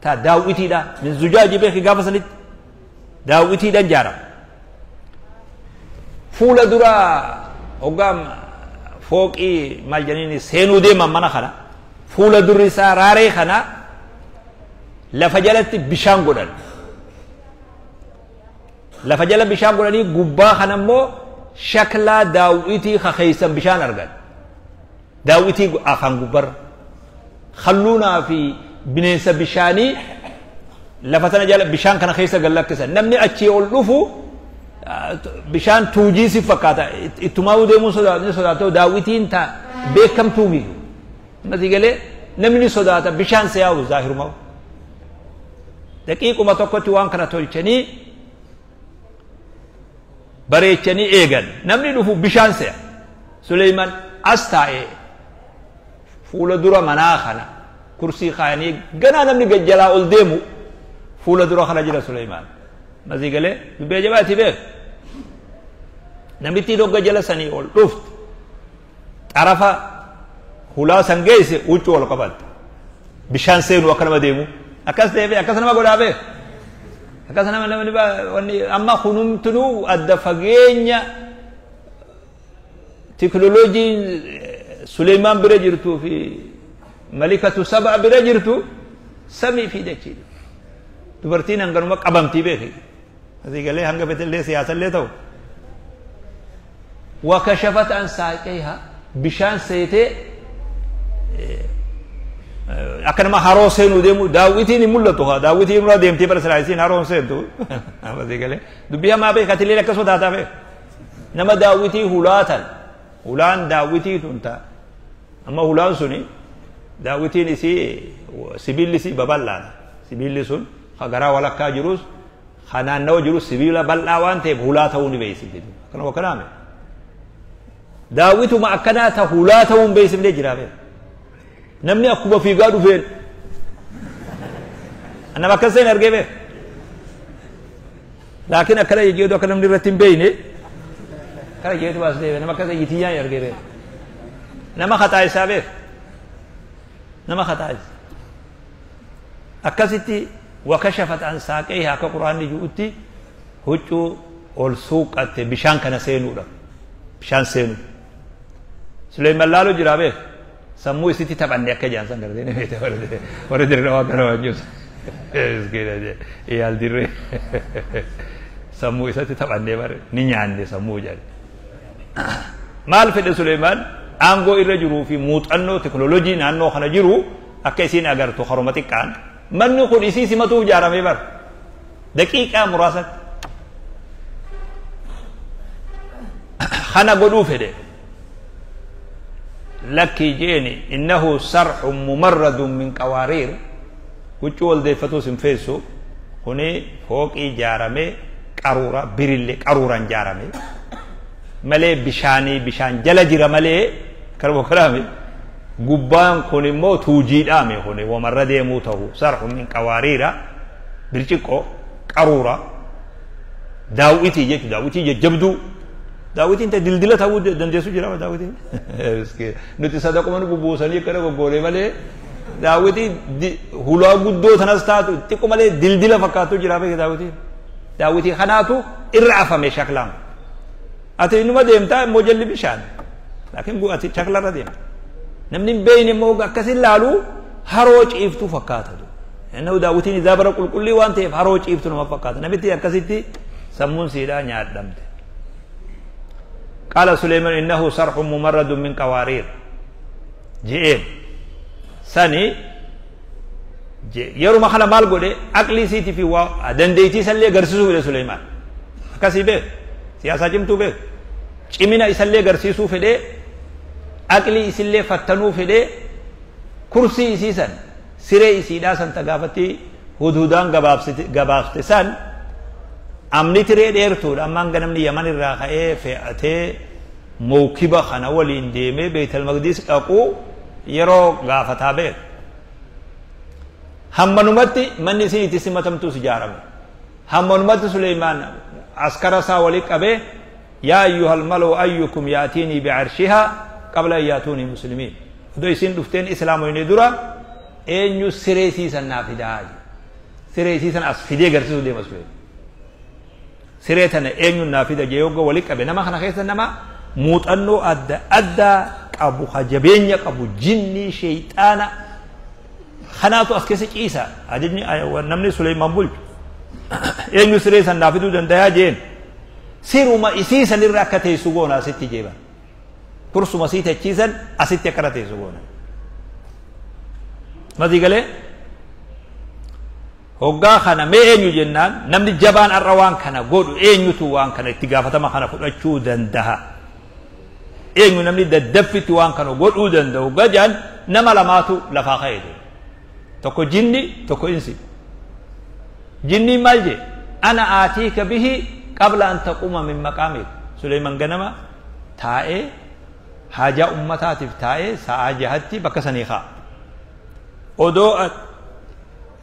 Taa daawwitiidha. Min zujaaji beeki gaafa sanitti daawwitiidhaan ijaarama. Fuula dura hoggaan fooqii maal jedhaniin seenuu deeman mana kana fuula durri isaa raaree kana lafa jalatti bishaan godhan. Lafa jala bishaan godhanii gubbaa kana immoo shaklaa daawwitii keeysan bishaan argan. Daawwitii afaan gubbarra. Halluunaa fi bineensa bishaanii lafa sana jala bishaan kana keessa gad lakkisan. Namni achii ol dhufu bishaan tuujii si fakkaata ittumaa deemuu ni sodaatoo daawwitiin ta beekamtuu miti. Masii galee namni sodaata bishaan siyaa'u zaahiruma. Daqiiquma tokkotti waan kana tolchanii bareechanii eegan. Namni dhufu bishaan se'a. Suleyman as taa'ee fuula dura manaa kana kursii kaayanii ganaa namni gajjalaa ol deemu fuula dura kana jira Suleymaan. Masii galee dubbii ajaa'ibaa beek. Namittiin hogga jala sanii ol dhufte xarafa hulaa san geesse huccuu ol qabatte. Bishaan seenu akka nama deemu akkas deemee akkas nama godhaa beek. Akkas nama namni wanni amma kunumtunuu adda fageenya teknooloojiin Suleymaan bira jirtuu fi malikatu saba bira jirtu samii fi dachiidha. Dubartiin hanganuma qabamtii beeki. Asii galee hanga fetellee siyaasallee ta'u. Wakashafat an saaqeeha bishaan seetee akka nama haroo seenuu deemu daawwitiin hin mul'atu haa daawwitiin irraa deemtee bara silaa isiin haroon seentu. Asii galee dubbii hamaa beeka atilee akkasuma taataa beeka. Nama daawwitii hulaatan hulaan daawwitii tun ta'a. Amma hulaan suni daawwitiin isii sibiilli isii babal'aadha. Sibiilli sun garaa walakkaa jirus ka naannawa jirus sibiila bal'aa waan ta'eef hulaa ta'uu ni beeksifti. Akkanuma akkanaame. Daawwituma akkanaa ta hulaa ta'uu hin beeksifnee jira beeka. Namni akkuma fiigaa dhufeen nama akkas ta'in argee beeka. Laakiin akkana jejjeetu akka namni irratti hin beekne akkana jeetu baas deebe nama akkas ejjitiyyaan hin argee beeka. Nama haxaa isaa beeka. Nama haxaa isaa. Akkasitti wakashafat an saaqeeha akka quraanni jirutti huccuu ol suuqatte bishaan kana seenuudha. Bishaan seenu. Suleyman laaluu jira beeka. Sammuu isitti taphanne akka jaan san gartee ni beekte warri dirree waan kana waan jiru. Yaal dirree sammuu isatti taphannee bare ni nyaanne sammuu jedhe. Maal fedhe Suleyman aangoo irra jiruu fi muuxannoo teknooloojii naannoo kana jiru akka isiin agartu haruma xiqqaan manni kun isii simatuuf ijaaramee bara daqiiqaa muraasatti. Kana godhuu fedhe. Lakki jeeni innahu sarxun mumarradun min qawaariir huccuu wal deeffatus hin feessu kuni fooqii ijaaramee qaruura birillee qaruuraan ijaarame malee bishaanii bishaan jala jira malee karbo kalaame gubbaan kun immoo tuujiidhaame kuni wamarra deemuu ta'u sarxun min qawaariira birciqqoo qaruura daawwitii jechuudha daawwitii jajjabduu daawwitiin ta dildila ta'uu dandeessu jira daawwitiin nuti sadaquma nu bubbuusanii akkana goggoonee malee daawwitii hulaa guddoo tanas taatu xiqqoo malee dildila fakkaattu jira beeke daawwitiin daawwitii kanaatu irra afame shaklaan ati inuma deemtaa immoo jalli bishaan laakiin ati shaklarra deemta namni hin beekne immoo akkasin laalu haroo ciiftuu fakkaata innahu daawwitiin isaa bara qulqullii waan ta'eef haroo ciiftu nama fakkaata namitti akkasitti sammuun siidhaa nyaadhamte. قال سليمان إنه صرح ممرد من قوارير جئين سني يرو ما خلا مال قولي أقلي سيتي في واو دنديتي سلي غرسسو إلى سليمان أكاسي بيه سياسة جمتو بيه چمنا إسلي غرسسو فدي أقلي إسلي فتنو فدي كرسي إسيسن سري إسيدا سن تقافتي هدهدان غبابستي سن amni tiree dheertuudha ammaan ganamni yaman irraa ka'ee fe'atee mawkiba kana waliin deemee Beetal Maqdis dhaquu yeroo gaafataa beeku. Hammanumatti manni isin itti simatamtus ijaarame. Hammanumatti Suleymaan askara isaa walii qabee yaa ayyuhal malu ayyukum yaatiinii bicarshihaa qabla an yaatuunii muslimiin. Odoo isin dhufteen islaamoyne dura eenyu siree siisan naa fidaa. Siree siisan as fidee garsiisuu deema Suleymaan. Siree tana eenyuun naa fida jee yogga walii qabe nama kana keessa nama muuxannoo adda addaa qabu ha jabeenya qabu jinnii sheeyxaana kanaatu as keessa ciisa ajajni namni Suleymaan bulchu eenyu siree san naa fiduu dandayaa jeen siruma isii sanirra akka teessu goona asitti jeeba kursuma sii techiisan asitti akkana teessu goona masii galee hoggaa kana mee eenyu jennaan namni jabaan har'a waan kana godhu eenyutu waan kana itti gaafatama kana fudhachuu dandaha. Eenyu namni daddaffitti waan kana godhuu danda'u gajaan nama lamaatu lafaa ka'e. Tokko jinni, tokko insi. Jinni maal jee? Ana aatiika bihi qabla an taquuma min maqaamik. Suleyman ganama taa'ee haajaa ummataatiif taa'ee sa'aa 6tti bakka sanii ka'a. Odoo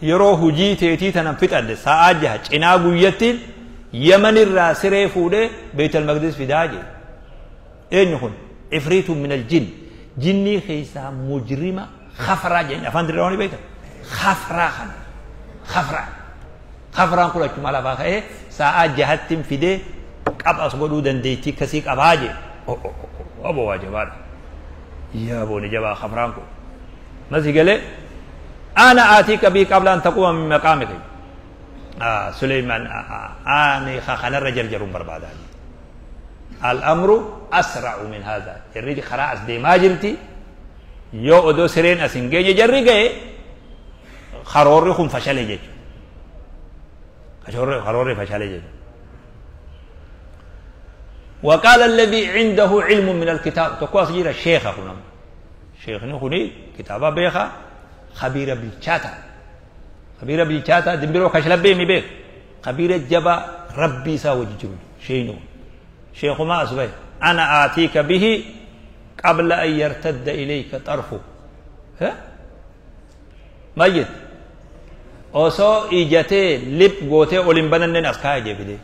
yeroo hujii teetii tanan fixadhe sa'aa 6 cinaa guyyattiin Yamanirraa siree fuudhee Beeytal Maqdis fidaa jee. Eenyu kun? Ifriitun minal jinn. Jinnii keessaa mujrima khafraa jeen afaan dirraa ni beektan. Khafraa kana. Khafraa. Khafraan kun achuma lafaa ka'ee sa'aa 6ttiin fidee qab as godhuu dandeettii akkasii qabaa jee. Aboo waa jabaadha. Yaa booni jabaa khafraan kun. Masi galee ana aatiika bii qabla an taquuma min maqaamika. Suleyman ani kanarra jarjaruun barbaadaa. Al-amru asra'u min haadha. Jarri karaa as deemaa jirti. Yoo odoo sireen as hin geenye jarri ga'e karoorri kun fashale jechuudha. Karoorri fashale jechuudha. وقال الذي عنده علم من الكتاب تقوى سجيرة شيخ هنا شيخ خني كتابة بيخا خبيرة بالشاتا خبيرة بالشاتا دمبرو كشلبي مي بيخ خبيرة جبا ربي ساوج جرو شينو شيخ ما أسبي أنا آتيك به قبل أن يرتد إليك طرفه. ها ميت أوسو إجتي لب غوتي أولين بنن أسكاي جبلي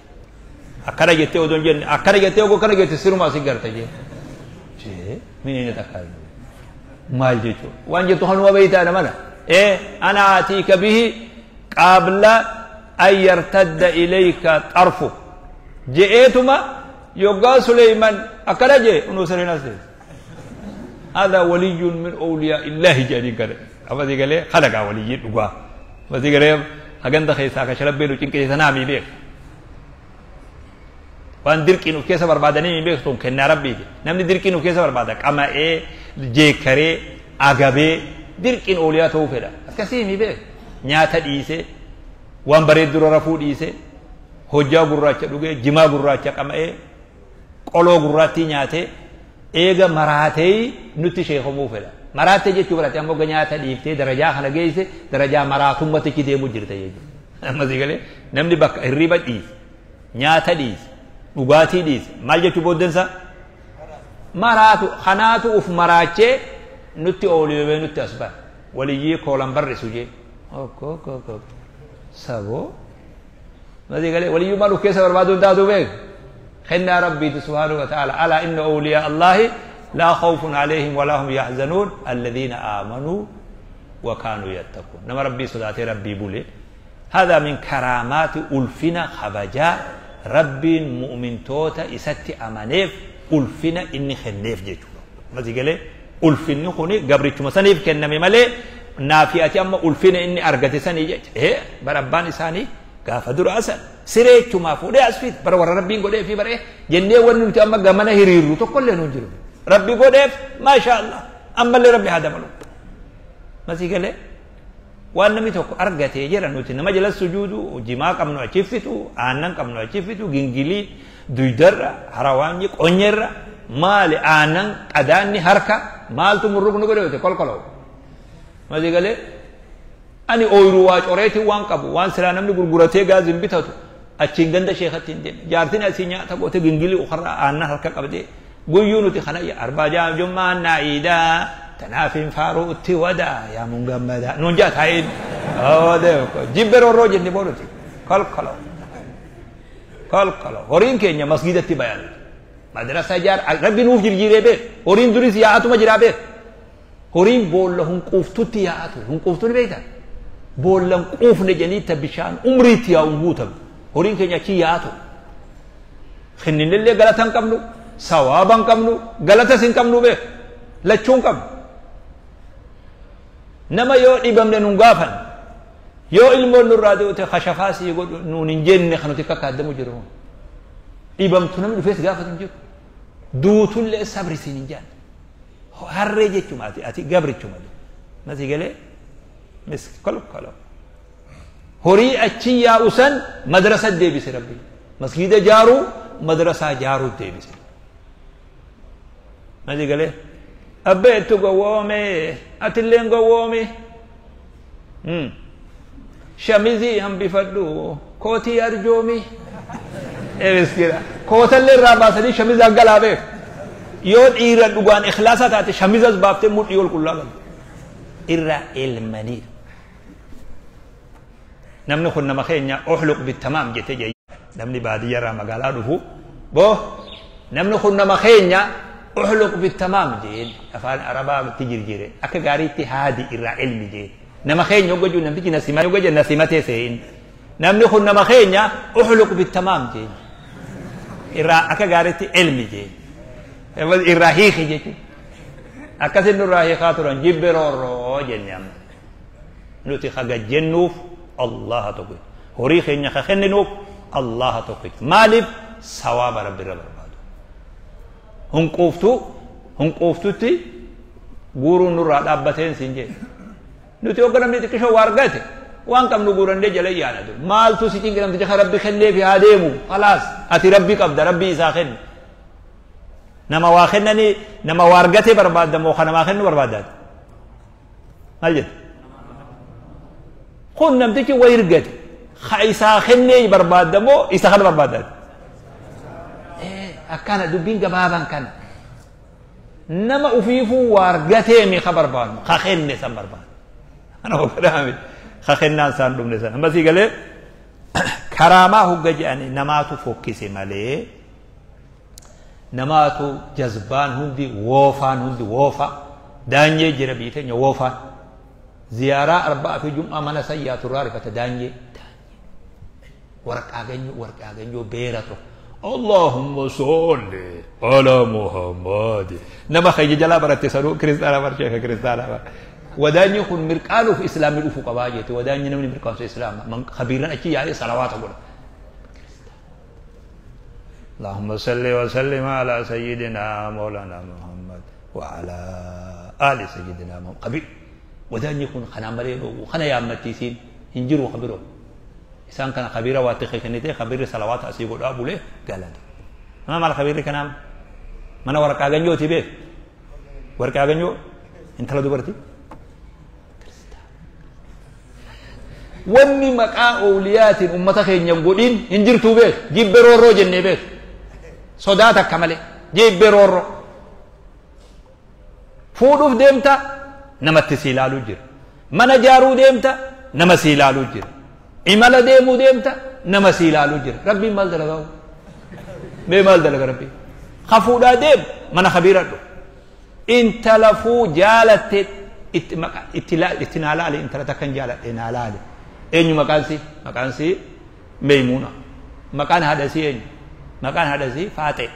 akkana jettee odoo hin jenne akkana jettee ogoo akkana jette sirumaa si garta jee. Jee mini takkaa maal jechuudha waan jettu kanuma beeytaa mana ana aatiika bihi qabla an yartadda ilayka xarfu je'eetuma yoggaa Suleyman akkana jee unuu sireen as ta'e. هذا ولي من أولياء الله جاني كره أما ذي قال خلق ولي دغوا أما ذي قال هغندا خيسا كشلبيلو چنكي سنامي بيك waan dirqiin of keessa barbaadanii hin beektu kennaa rabbiiti. Namni dirqiin of keessa barbaada qama'ee, jeekkaree, agabee dirqiin ooliyaa ta'uu fedha. Akkasii hin beeku. Nyaata dhiisee, waan bareedduu rafuu dhiisee, hojjaa gurraacha dhugee, jimaa gurraacha qama'ee, qoloo gurraattii nyaatee, eega maraatee nutti sheekamuu fedha. Maraatee jechuu barate ammoo nyaata dhiiftee darajaa kana geesse darajaa maraatummaatti deemuu jirta jechuudha. Ammasii galee namni bakka hirriba dhiise, nyaata dhiise, dhugaatii dhiise maal jechuu booddensa maraatu kanaatu uf maraachee nutti ooliyee nutti as bahe waliyyii koolan barrisu jee saboo masii galee waliyyuu maal uf keessa barbaaduu hin taatu beeku kennaa rabbiiti subhaanahu wa ta'ala alaa inna awliyaa allaahi laa khawfun alayhim walaa hum yahzanuun alladhiina aamanuu wa kaanuu yattaquun nama rabbii sodaatee rabbii bule هذا من كرامات ألفنا خبجا ربين مؤمن توتا إساتي أمانيف ألفنا إني خنيف جيتشو ما تقولي ألفني خوني قبرتش مسانيف كنمي مالي نافياتي أما ألفنا إني أرقتي ساني جيت إيه بربان إساني قافة دراسة سريتشو ما فودي أسفيت برور ربين قولي في بريه جنيه ونمتي أما قمنا هريرو تقول لي ننجرو ربي قولي ما شاء الله أما اللي ربي هذا ملو ما تقولي waan namni tokko argatee jira nuti nama jala sujuudu jimaa qabnu achi fitu aannan qabnu achi fitu gingilii duydarra harawaanyi qonyerra maali aannan qadaanni harka maaltu murrugnu godhe kolkoloo masii galee ani ooyiruu waa coreetii waan qabu waan silaa namni gurguratee gaazin bitatu achiin ganda sheekatti hin deemne jaartiin asii nyaata goote gingilii ukarraa aannan harka qabdee guyyuu nuti kana arbaa jaamjummaan naa'iidaa tanaafin faaruutti wadaa yaa mun gammadaa nuun jaa taa'in jibbe roorroo jenne booduti kolkolo kolkolo horiin keenya masgidatti bayan madrasa jaar rabbi nuuf jirjiiree beek horiin duris yaa'atuma jiraa beek horiin boolla hunquuftutti yaa'atu hunquuftu ni beekta boolla hunquufne jedhanii ta bishaan umriitti yaa'uun guutamu horiin keenya achi yaa'atu kenninillee galata hin qabnu sawaaba hin qabnu galatas hin qabnu beek lachuu hin qabnu nama yoo dhibamne nun gaafan yoo ilmoon nurraa duute kashafaa sii godhu nuun hin jenne kan nuti kakkaaddamu jiru dhibamtu namni dhufees gaafatu hin jiru duutullee sabri siin hin jenne harree jechuma ati ati gabrichuma masii galee kolkolo horii achi yaa'u san madrasa deebise rabbi masgida jaaruu madrasaa jaaruu deebise. Masi galee abbeettu gowwoome atilleen gowwoomi shamizii hambifadhu kootii arjoomi. Miskiina kootallee irraa baasanii shamizaa galaa beek yoo dhiira dhugaan ikhlaasa taate shamizas baaftee mudhii ol qullaa galte irraa elmanii. Namni kun nama keenya uxluq bitamaam jette jee namni baadiyyaarraa magaalaa dhufu boo namni kun nama keenya uxluq bitamaam jeen afaan arabaatti jirjire akka gaariitti haadi irraa elmi jeen nama keenya hogga jiru namtichi nasima hogga jiru nasimatee se'in namni kun nama keenya uxluq bitamaam jeen irraa akka gaariitti elmi jeen irraa hiiki jechuudha akkasin nurraa hiikaa turan jibbe roorroo jenne amma nuti haga jennuuf allaha tokko horii keenya ka kenninuuf allaha tokko maaliif sawaaba rabbi irra barbaadu hunquuftuu hunquuftutti guuruun nurraa dhaabbateen siin jee nuti hogga namni xiqqishoo waa argate waan qabnu guurannee jala yaadatu maaltu si cinqi namticha ka rabbi kenneefi haa deemu khalaas ati rabbi qabda rabbi isaa kenne nama waa kennanii nama waa argatee barbaadda moo ka namaa kennu barbaaddaati maal jette kun namtichi waa ergate ka isaa kennee barbaadda moo isa kana barbaaddaati akkana dubbiin gabaabaan kana nama ufiifuu waa argatee mi ka barbaadnu ka kenne san barbaadu ana hoggadhaame ka kennaan isaan dhumne san ammasii galee karaamaa hogga jedhani namaatu fokkise malee namaatu jazbaan hundi woofaan hundi woofa daanyee jira biyyi teenya woofaan ziyaaraa arba'aa fi jum'aa mana sayyaatu irraa rifata daanyee waraqaa ganyoo waraqaa ganyoo beera tokko اللهم صل على محمد نما خيج جلا برت سرو كريستانا بر شيخ كريستانا بر وداني خن مرقانو في اسلام الافق باجت وداني نمني مرقان في اسلام من خبيرا اكي يعني صلوات اقول اللهم صل وسلم على سيدنا مولانا محمد وعلى آل سيدنا محمد قبيل وداني خن خنا مريض وخنا يا متيسين انجروا خبروا إنسان كان خبيرا واتخي كنيته خبير صلوات أسيب أبو له قال هذا ما مال خبير كنام ما أنا ورقة جنيو تبيه ورقة جنيو أنت لا دبرتي ومي مكا أوليات أمتك ينقولين إنجرتو به جيب برورو جنة به صداتك كمله جيب برورو فودوف ديمتا نمت سيلالو جير من جارو ديمتا نما سيلالو جير imala deemuu deemta nama si ilaaluu jira rabbiin maal dalagaa mee maal dalaga rabbiin hafuudhaa deemu mana khabiiradhu intala fuu jaalatte itti naa laale intala takkan jaaladhe naa laale eenyu maqaan si maqaan si Meeymuuna maqaan haadha si eenyu maqaan haadha si Faaxe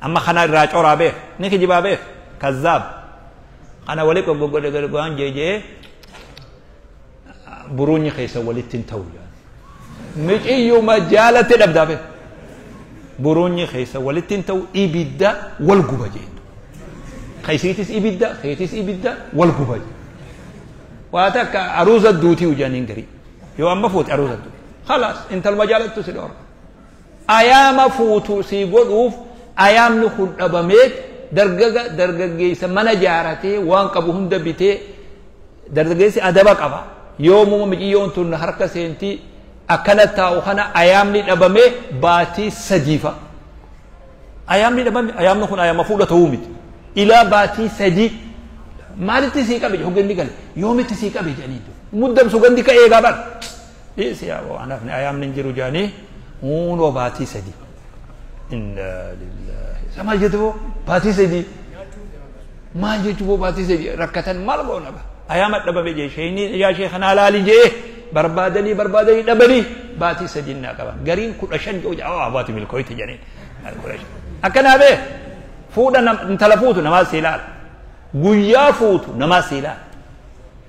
amma kana irraa coraa beek ni kijibaa beek kazzaab kana wali goggodhe waan jeejee buruunyi keessa walitti hin ta'u miciyyuma jaalatte dhabdaa beek buruunyi keessa walitti hin ta'u ibidda wal guba jeentu keessiitis ibidda keetis ibidda wal guba jeen waa takka aruuza duutii ujaaniin garii yoo amma fuute aruuza duuti khalaas intaluma jaalattu si dhoorga ayaama fuutu si godhuuf ayaamni kun dhabameet dargaga dargaggeessa mana jaaratee waan qabu hunda bitee dargaggeessi adaba qaba yoomuma miciyyoon tun harka seentii akkana taa'u kana ayaamni dhabame baatii sadiifa ayaamni dhabame ayaamni kun ayaama fuudha ta'uu miti ilaa baatii sadii maalitti sii qabe hogganni gale yoomitti sii qabe jedhanii muddamsu gandi ka eegaa bar dhiisi yaa anaafni ayaamni hin jiru jedhanii hunoo baatii sadii innaa lillaahi sa maal jettu boo baatii sadii maal jechuu boo baatii sadii rakkatan maal goona ba ayaama dhabame jee sheeyni yaa sheekhanaa laali jee barbaadanii barbaadanii dhabanii baatii sadii naa qaban gariin 15 jedhu aa baati milkooyti jedhaniin 15 akkanaa bee fuudha intala fuutu namaa si ilaala guyyaa fuutu namaa si ilaala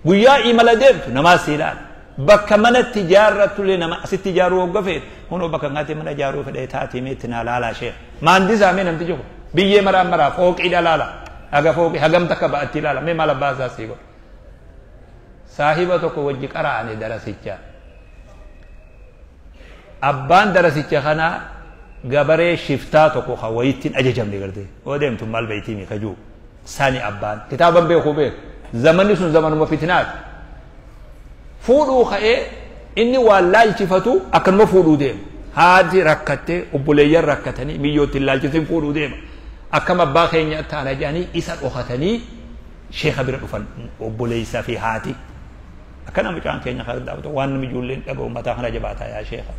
guyyaa imala deemtu namaa si ilaala bakka manatti ijaarrattullee nama asitti ijaaruu hogga feete hunoo bakka ngaatti mana ijaaruu fedhee taatee meetti naa laalaa sheekh maandisaa mee namtichi kun biyyee maraa maraa fooqiidha laala haga fooqii hagam takka ba'atti ilaala mee maal abbaa isaa sii godha saahiba tokko wajji qara'ane darasicha abbaan darasicha kana gabaree shiftaa tokko ka wayittiin ajajamne gartee oo deemtu maal beeytii mi kajuu Sani abbaan kitaaban beekuu beeku. Zamanni sun zamanuma fitinaati. Fuudhuu ka'ee inni waan laalchifatu akkanuma fuudhuu deema. Haati rakkattee obboleeyyan rakkatanii miyyootti hin laalchisin fuudhuu deema. Akkam abbaa keenya taana jedhanii isa dhokatanii sheeka bira dhufan obboleessaa fi haati. Akkana mucaan keenya kan dhaabatu waan namni ijoolleen dhaga'u mataa kana jabaataa yaa sheeka.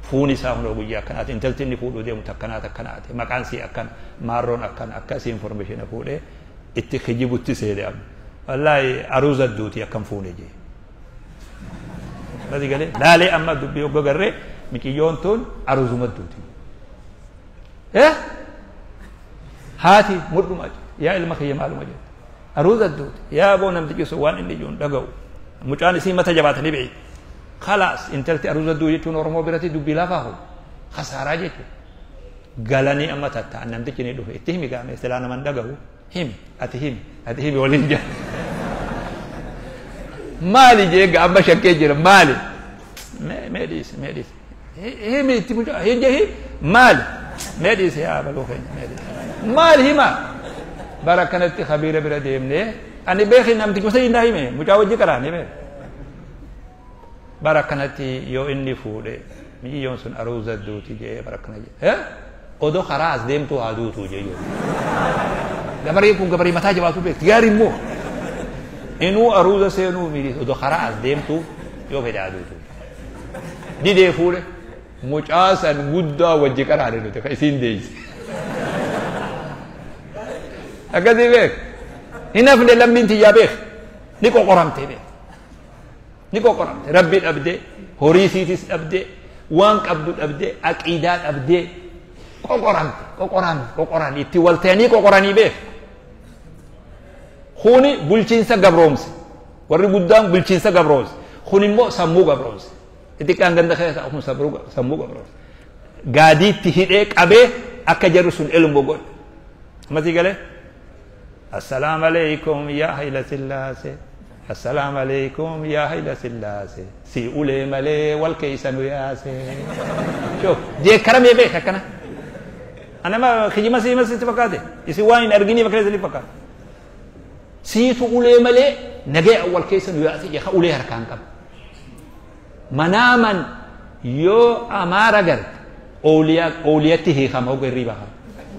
Fuun isaa hundoo guyyaa akkanaati intalti inni fuudhuu deemu takkanaati akkanaati maqaan sii akkana maarroon akkana akkasii information fuudhee itti kijibutti seene amma. Wallaahi aruuza duuti akkam fuune jee. Basi galee laalee amma dubbii hogga garree miciyyoon tun aruuzuma duuti. Haati mudhuma yaa ilma kiyya maaluma jette. Aruuza duuti yaa boo namtichi sun waan inni ijoon dhaga'u. Mucaan isii mata jabaatanii beeyi. Khalaas intalti aruuza du'u jechuun Oromoo biratti dubbii lafaa hoo khasaaraa jechuudha. Galanii amma tatta'an namtichi ni dhufe itti himi gaame silaa naman dhagahu himi ati himi ati himi waliin jira. Maali jee gaa amma shakkee jira maali? Mee dhiisi mee dhiisi. Himi itti mucaa hin jee maali? Mee dhiisi yaa baluu keenya mee dhiisi. Maali hima? Bara kanatti khabiira bira deemnee ani beekin namtichi gosa hin hime mucaa wajji karaa ni beeka. Bara kanatti yoo inni fuudhe miciyyoon sun aruuza duuti jee bara kana jee. Odoo karaa as deemtuu haa duutuu jee yoo. Gabaree kun gabaree mataa jabaatu beekti gaarii immoo. Inuu aruuza seenuu miidhis odoo karaa as deemtuu yoo fedhe haa duutuu. Didee fuudhe mucaa san guddaa wajji karaane nuti ka isiin deeyse. Akkasii beek. Hin hafne lammiin tiyyaa beek. Ni qoqoramtee beek. Ni qoqoramte. Rabbi dhabdee, horii siitis dhabdee, waan qabdu dhabdee, aqiidaa dhabdee qoqoramte, qoqoramte, qoqoran itti wal ta'anii qoqoranii beek. Kuni bulchiinsa gabroomse. Warri guddaan bulchiinsa gabroomse. Kun immoo sammuu gabroomse. Xixiqqaan ganda keessa kun sammuu gabroomse. Gaadiitti hidhee qabee akka jarri sun ilmu godhe. Ammasii galee? Assalaamu alaikum yaa Hayila Sillaasee. Assalaamu alaikum yaa Hayila Sillaasee. Si ulee malee wal keessa nu yaasee. Shoof jeekkaramee beeka akkana. Anama kijima sii masitti fakkaate. Isin waan hin arginii bakka isin fakkaate. Siitu ulee malee nagee wal keessa nu yaasee jecha ulee harkaan qaba. Manaaman yoo amaara garte ooliyatti hiikama hogga hirriibaa qaba.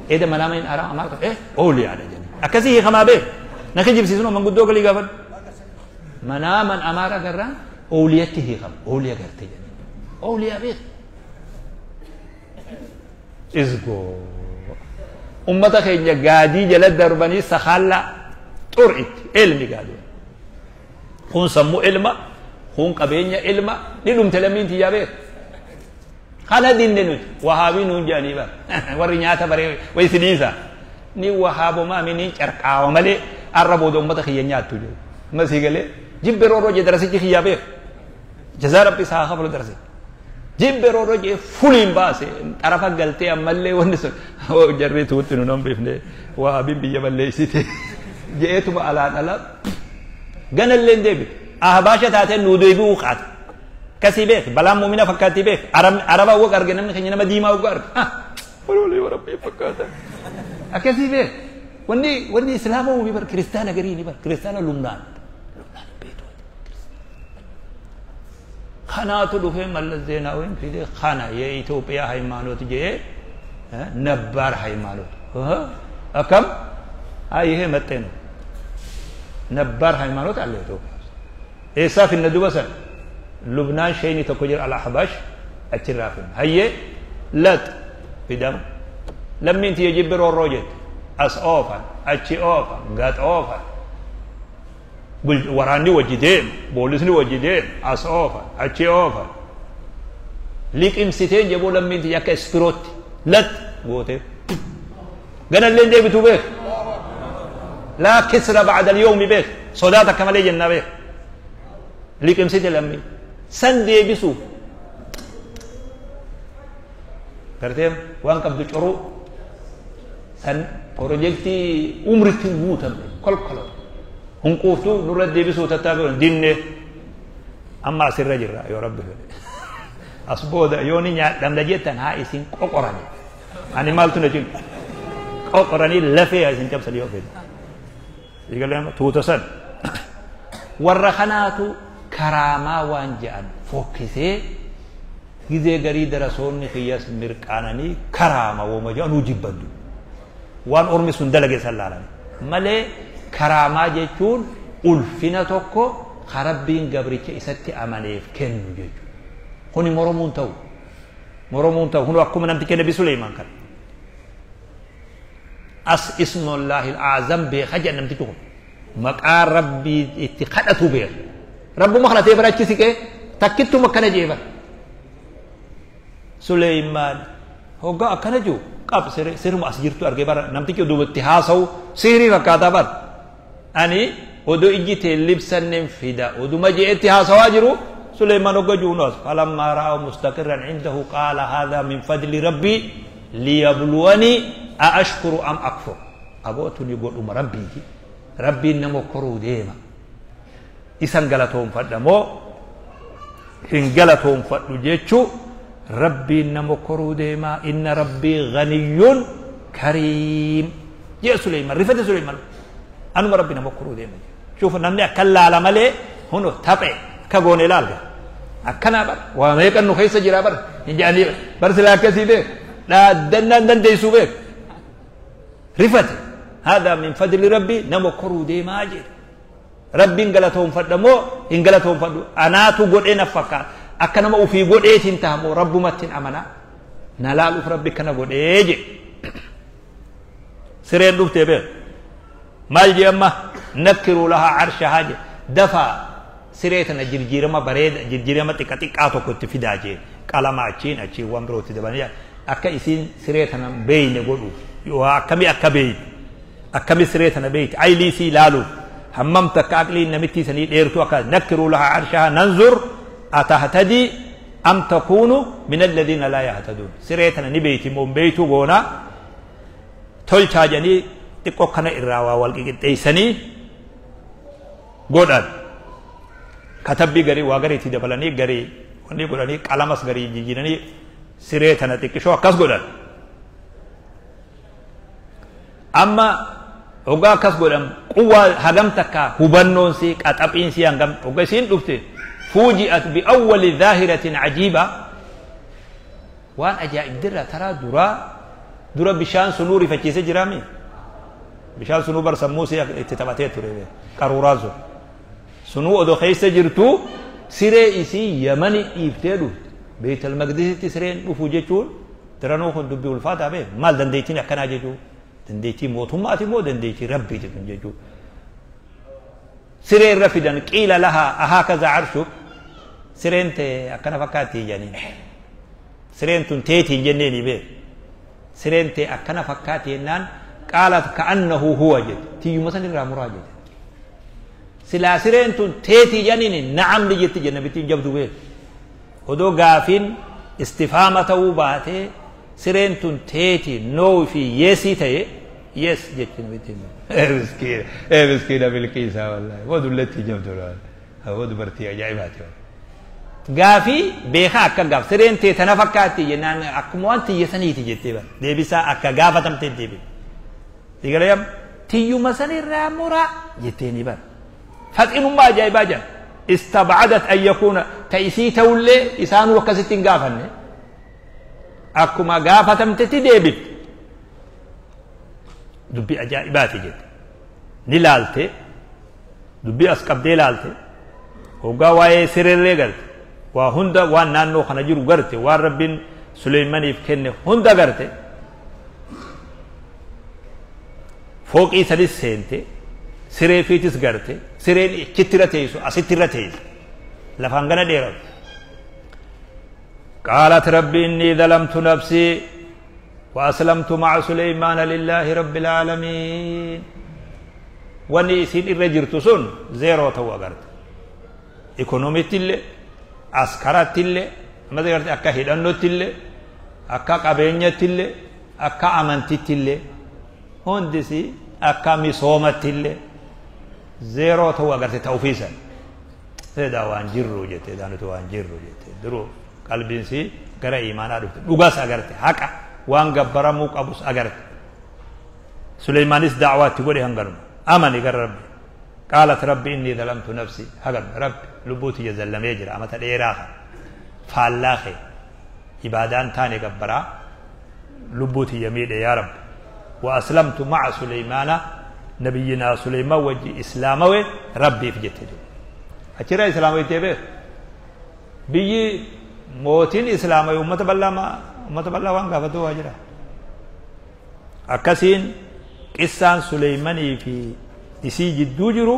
Eda manaaman hin amaara qaba. Ooliyaadha jedhani. Akkasii hiikamaa beeku. Na kijibsiisnu manguddoo galii gaafadhu. Manaaman amaara garraan ooliyatti hiikama. Ooliya garte jedhani. Ooliyaa beeku. Isgoo. Ummata keenya gaadii jala darbanii sakaallaa xur itti ilmi gaadii. Kun sammuu ilma, kun qabeenya ilma, ni dhumte lammiin tiyyaa beeku. Kana dinne nuti wahaabii nuun jedhanii bara. Warri nyaata baree wayi si dhiisa. Ni wahaabomaa miniin carqaawa malee arra booda ummata kiyya nyaattu jiru. Amma sii galee jibbe rooroo jee darasichi kiyyaa beeku. Jazaa rabbi isaa haa kafalu darasichi. Jibbe rooroo jee fuliin baase xarafa galtee ammallee wanni sun jarri tuutti nu nan wahaabiin biyya balleessite je'eetuma alaan ala ganallee hin deebitu. Ahbaasha taatee nuu deebi'uu qaata. Kasii beek balaan muumina fakkaatti beek araba wag arge namni keenya nama diimaa wag arge. Walii warabbii fakkaata. Akkasii beek wanni wanni islaama uumii bar kiristaana garii ni bar kiristaana lumnaan. Lumnaan beektu. Kanaatu dhufee Mallas Zeenaawiin fidee kana የኢትዮጵያ ሃይማኖት jee ነባር ሃይማኖት akkam አይ ይሄ መጤ ነው። ነባር ሃይማኖት አለ ኢትዮጵያ ውስጥ። eessaa finna duba san Lubnaan sheeyni tokko jira al-Ahbash achirraa finna. Hayyee lax fidama. Lammiin tiyya jibbi roorroo jette. As oofan, achi oofan, gad oofan. Waraanni wajji deema, boolisni wajji deema, as oofan, achi oofan. Liqimsiteen jeboo lammiin tiyya akka ispirootti lax gootee. Ganallee deebituu beek. Laa kisra ba'da al-yawmi beek. Sodaa takka malee jennaa beek. Liqimsite lammiin. San deebisuuf gartee waan qabdu coruu san pirojektii umritti hin guutamne kolkola hunquuftuu nurra deebisuu tattaaffii dinne amma asirra jirra yoo rabbi fedhe as booda yoo ni nyaadhamna jettan haa isin qoqorani ani maaltu na cinqa qoqoranii lafee haa isin cabsan yoo fedhe. Eegalee tuuta san warra kanaatu karaamaa waan je'an fokkisee gizee garii darasoonni kiyyas mirqaananii karaama wooma je'anuu jibbandu waan ormi sun dalage san laalani malee karaamaa jechuun ulfina tokko ka Rabbiin gabricha isatti amaneef kennu jechuudha. Kuni moromuun ta'u moromuun ta'u kun akkuma namticha Nabi Suleymaan kana as ismullaahi al-aazam beeka jedhan namtichi kun maqaa Rabbii itti kadhatu beeka. Rabbuma kadhatee bara achi siqee takkittuma akkana jee bara. Suleymaan hoggaa akkana jiru qab siruma as jirtu argee bara namtichi duubatti haasa'u sihirii fakkaataa bara. Ani oduu ijji tee libsanneen fida oduma je'etti haasawaa jiru Suleymaan hogga jiru as falammaa ra'ahu mustaqirran indahu qaala haadhaa min fadli rabbii liyabluwanii a ashkuru am akfur. Aboo tuni godhuma rabbiiti. Rabbiin nama koruu deema. Isan galatoonfadha moo hin galatoonfadhu jechuu Rabbiin nama koruu deema inna rabbii ghaniyyun kariim jee Suleymaan rifate Suleymaan anuma rabbi nama koruu deema shuufa namni akkan laala malee huno taphe akka goone laalga akkanaa bara waa meeqan nu keessa jira bara hin jedhanii bar silaa akkasii beek dhaaddannaan dandeessuu beek rifate haadaa min fadli rabbii nama koruu deemaa jedhe Rabbiin galatoonfadha moo hin galatoonfadhu anaatu godhee na fakkaata akka nama ofii godheetiin ta'a moo rabbumatti hin amanaa na laaluuf rabbi kana godhee jedhe sireen dhuftee beek maal jee amma nakkiruu lahaa arshahaa jedhe dafaa siree tana jirjiirama bareeda jirjiirama xiqqa xiqqaa tokko itti fidaa jee qalama achiin achiin waan biroo itti dabalanii akka isiin siree tana beeyne godhuuf yoo akkamii akka beeyte akkamii siree tana beeyte aylii isii ilaaluuf hammam takka aqliin namittii sanii dheertuu akka nakkiruu lahaa arshahaa nanzur atahtadii am takuunu min alladhiina laa yahtaduun siree tana ni beeyti moo hin beeytuu goonaa tolchaa jedhanii xiqqoo kana irraa waa wal qixxeessanii godhan katabbii garii waa garii itti dabalanii garii wanni godhanii qalamas garii jijjiiranii siree tana xiqqishoo akkas godhan amma hoggaa akkas godhan quwwaa hagam takka hubannoon si qaxaphiin si hangam hogga isiin dhufte fuuji'at biawwali zaahiratin ajiiba waan ajaa'ibdirra taraa duraa dura bishaan sunuu rifachiisee jiraami bishaan sunuu bar sammuu si itti taphatee ture qaruuraan sun sunuu odoo keessa jirtu siree isii yamani dhiiftee dhufte beeytal maqdisitti sireen dhufu jechuun daranuu kun dubbii ulfaataa bee maal dandeettiin akkanaa jechuu dandeettii mootummaati moo dandeettii rabbiiti tun jechuu siree irra fidan qiila lahaa ahaakaza arshuk sireen tee akkana fakkaatti jedhaniin sireen tun teetii hin jenneeni bee sireen tee akkana fakkaatti jennaan qaalat ka'annahu huwa jette tiyyuma san irraa muraa jette silaa sireen tun teetii jedhaniin na'am ni jetti jenna bittiin jabdu bee odoo gaafiin istifaama ta'uu baatee sireen tun teetii noo fi yeesii ta'e yes jetti nabittiin miskiina miskiina Bilqiisaa wallaahi woo dullattii jabdu woo dubartii ajaa'ibaati gaafii beekaa akka gaaf sireen tee tana fakkaatti jennaan akkuma waan tiyya saniiti jettee bara deebisaa akka gaafatamtee deebi sigalee tiyyuma sanirraa muraa jettee ni bara faxinummaa ajaa'ibaa jedhan istabcadat an yakuuna ta isii ta'ullee isaanuu akkasitti hin gaafanne akkuma gaafatamtetti deebifte dubbii ajaa'ibaati jette ni laalte dubbii as qabdee laalte hoggaa waa'ee sirellee garte waa hunda waan naannoo kana jiru garte waan rabbiin Suleymaniif kenne hunda garte fooqii sanis seente siree fiitis garte sireen achitti irra teessu asitti irra teessu lafaan gana dheeratu قالت ربي إني ظلمت نفسي وأسلمت مع سليمان لله رب العالمين واني إسين إرجرت سن زيرو تو أغرت إيكونومي تلي عسكرة تلي ما ذكرت أكا هيدانو تلي أكا قبينيا تلي أكا أمانتي تلي هندسي أكا ميسومة تلي زيرو تو أغرت توفيسا سيدا وان جرو جتي دانو تو وان جرو جتي درو qalbiin si gara iimaanaa dhufte dhugaas agarte haqa waan gabbaramuu qabus agarte Suleymaanis da'waa itti godhe hanganuma Amani gara Rabbi. Qaalat Rabbi inni zalamtu nafsi hagam Rabbi lubbuu tiyya zallamee jira amata dheeraa kana faallaa kee ibaadaan taane gabbaraa lubbuu tiyya miidhe yaa Rabbi. Wa aslamtu ma'a Suleymaana nabiyyinaa Suleymaan wajji islaamawe Rabbiif jette jedhu. Achirraa islaamawitee beeku. Biyyi mootiin islaamawe ummata bal'aa ummata bal'aa waan gaafatu waa jira. Akkasiin qissaan Suleymanii fi isii jidduu jiru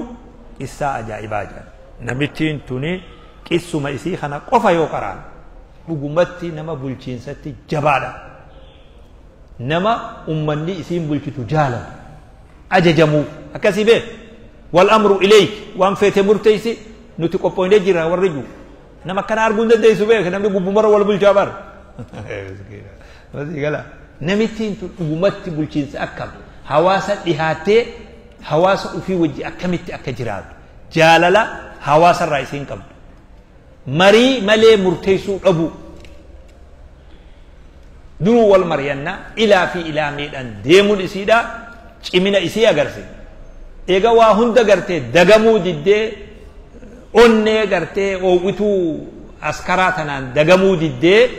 qissaa ajaa'ibaa jedhan. Namittiin tuni qissuma isii kana qofa yoo qaraan dhugumatti nama bulchiinsatti jabaadha. Nama ummanni isiin bulchitu jaalatu ajajamuuf akkasii beek wal amru ilayk waan feete murteessi nuti qophoonee jira warri jiru nama akkana arguu hin dandeessu beek namni gubbumarra wal bulchaa bar. Gala namittiin tun dhugumatti bulchiinsa akkam hawaasa dhihaattee hawaasa ofii wajji akkamitti akka jiraatu jaalala hawaasarraa isiin qabdu marii malee murteessuu dhabuu duruu wal mari'annaa ilaa fi ilaa miidhaan deemuun isiidha cimina isii agarsiisa. Eega waa hunda gartee dagamuu diddee onnee gartee oowwituu askaraa tanaan dagamuu diddee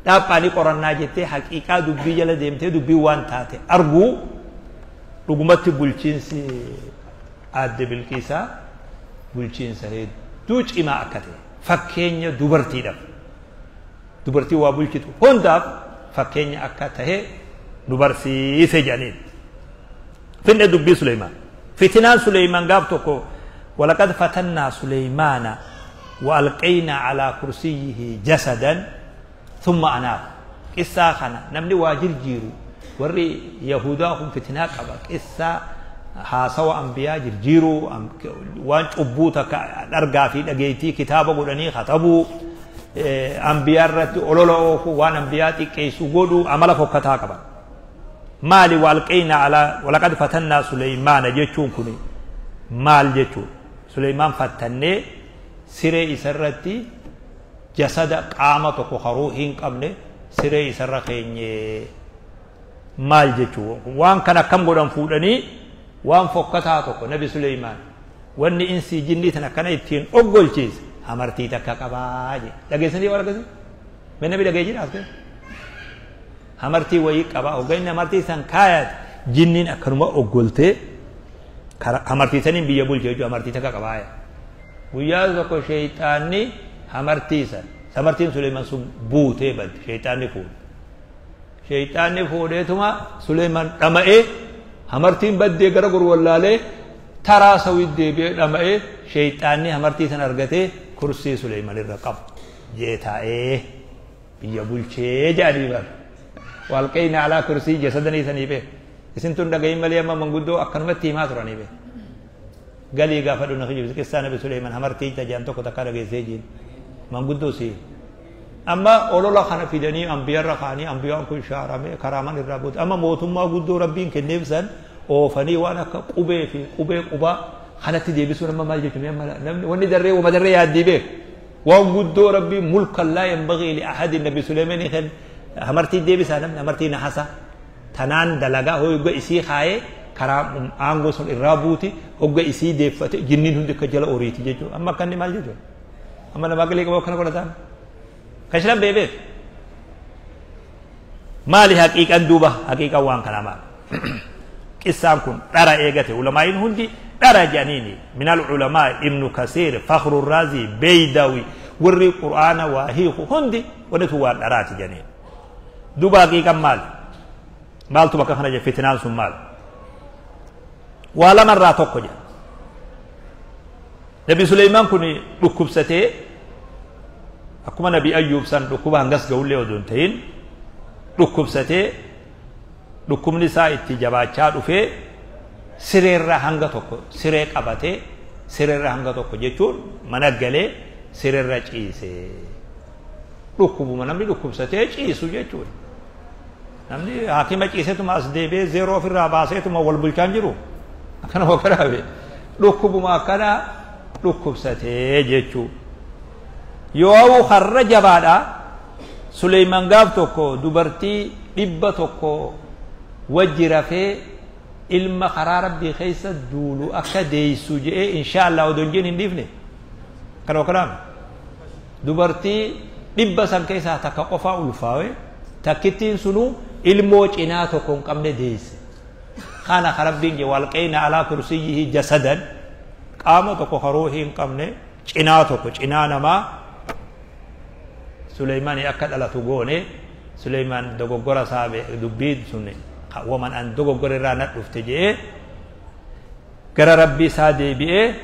dhaaphaanii qorannaa jettee haqiiqaa dubbii jala deemtee dubbii waan taate arguu dhugumatti bulchiinsi aadde Bilqiisaa bulchiinsa hedduu cimaa akka ta'e fakkeenya dubartiidhaaf dubartii waa bulchitu hundaaf fakkeenya akka tahe nu barsiise jedhaniin. Finne dubbii Suleymaan. Fitinaan Suleymaan gaaf tokko walaqad fatannaa Suleymaana wa alqaynaa alaa kursiyyihi jasadan thumma anaab. Qissaa kana namni waa jirjiiru warri Yahudaa kun fitinaa qaba. Qissaa haasawa ambiyaa jirjiiruu waan cubbuu takka dhargaa fi dhageettii kitaaba godhanii katabuu ambiyaa irratti olola oofu waan ambiyaa xiqqeessu godhu amala fokkataa qaban. Maali waalqeynaa alaa walaqad fatannaa Suleymaana jechuun kun maal jechuun Suleymaan fattannee siree isarratti jasada qaama tokko haruu hin qabne siree isarra keenye maal jechuun waan kan akkam godhan fuudhanii waan fokkataa tokko nabi Suleymaan wanni insii jinnii tan akkana ittiin oggolchiise hamartii takka qabaa je dhageessanii waan akkasii mee nabi dhagee jira as keessa hamartii wayii qabaa hoggaa inni hamartii san kaayate jinniin akkanuma oggoltee hamartii saniin biyya bulche jechuudha hamartii takka qabaa guyyaa tokko sheeyxaanni hamartii san hamartiin Suleymaan sun buutee badde sheeyxaanni fuudhe sheeyxaanni fuudheetuma Suleymaan dhama'ee hamartiin baddee gara gurwallaalee taraa sawii deebi'ee dhama'ee sheeyxaanni hamartii san argatee kursii Suleymaan irra qabu jee taa'ee biyya bulchee jedhanii bara walqeeyna alaa kursii jasadanii sanii bee isin tun dhagahin malee amma manguddoo akkanumatti himaa turanii bee galii gaafa dhuna kijibsi qissaa nabi Suleymaan hamartii tajaan tokko takkaa dhageessee jiin manguddoo si amma olola kana fidanii ambiyarra kaanii ambiyaan kun shaaramee karaaman irraa buute amma mootummaa guddoo rabbiin kenneef san oofanii waan akka qubee fi qubee qubaa kanatti deebisuun amma maal jechuun namni wanni darree wama darree yaaddii beek waan guddoo rabbiin mulkan laa yanbagii li ahadin nabi Suleymaanii kan hamartii deebisaa namni hamartii nahasa tanaan dalagaa hogga isii kaayee karaa aangoo sun irraa buuti hogga isii deeffate jinniin hundi akka jala oriiti jechuudha amma akkanni maal jechuudha amma nama aqlii qabu akkana godhataan kashilan beebeef maali haqiiqan duuba haqiiqan waan kanaa maali qissaan kun dhara eegate ulamaa'iin hundi dhara jedhaniini minal ulamaa ibnu kasiir fakhru raazii beeydawi warri qur'aana waa hiiku hundi wanni tun waan dharaati jedhaniin duuba haqiiqan maali maaltu bakka kana jedhe fitinaan sun maali waa lamarraa tokko jedha nabi Suleymaan kun dhukkubsatee akkuma nabi Ayyuub san dhukkuba hangas ga'ullee odoo hin ta'in dhukkubsatee dhukkubni isaa itti jabaachaa dhufee sireerra hanga tokko siree qabatee sireerra hanga tokko jechuun mana galee sireerra ciisee dhukkubuma namni dhukkubsatee ciisu jechuudha. Namni haakima ciiseetuma as deebi'ee zeeroo ofirraa baaseetuma wal bulchaan jiru akkana hoogganaa dhukkubuma akkana dhukkubsatee jechuudha. Yoo har'a jabaadha Suleymaan gaaf tokko dubartii 100 wajji rafee Ilma karaa rabbii keessa duulu akka deeysu je'ee insha Allah odoo hin jeen hin dhiifne. Kana kanaaf dubartii 100 keessaa takka qofaa ulfaawe, takkittiin sunuu ilmoo cinaa tokko hin qabne deeyse. Kana ka rabbiin je walqeeyna alaa kursiyyihi jasadan, qaama tokko ka ruuhii hin qabne, cinaa tokko, cinaa namaa Suleymaanii akka dhalatu goone. Suleymaan dogoggora isaa dubbiin sun waman an dogoggora irraa na dhufte je'ee gara rabbii isaa deebi'ee,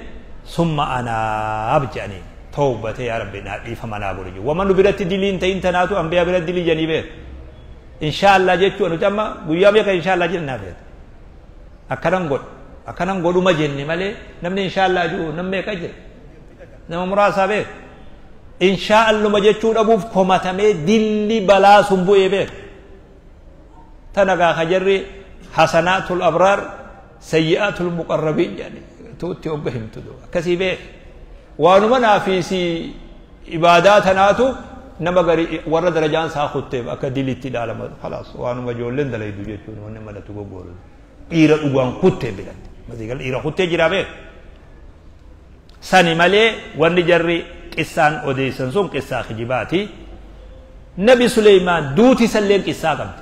summa anaab je'anii tawbatee, yaa rabbi naa dhiifama naa godhe jedhu. Waman nu biratti dilii hin ta'in tanaatu anbiyaa biratti dilii jedhanii beeku. Inshaallah jechuun nuti amma guyyaa meeqa inshaallah jenna naa feeta. Akkanan godhu akkanan godhuma jenne malee namni inshaallah jiru nam meeqa jira? Nama muraasaa beeku. Inshaalluma jechuu dhabuuf komatamee dilli balaa sun bu'ee beeku. Tana gaa ka jarri hasanaatul abraar sayyi'aatul muqarrabiin jedhani tuutti hogga himtu duuba. Akkasii beek. Waanuma naafiisi ibaadaa tanaatu nama gari warra darajaan isaa kutteef akka dilitti ilaalama. Khalaas, waanuma ijoolleen dalaydu jechuun wanni malatu goggooru. Dhiira dhugaan kuttee biratti. Masiigal dhiira kuttee jira beek. Sani malee wanni jarri qissaan odeessan sun qissaa kijibaati. Nabi Suleymaan duuti isalleen qissaa qabdi.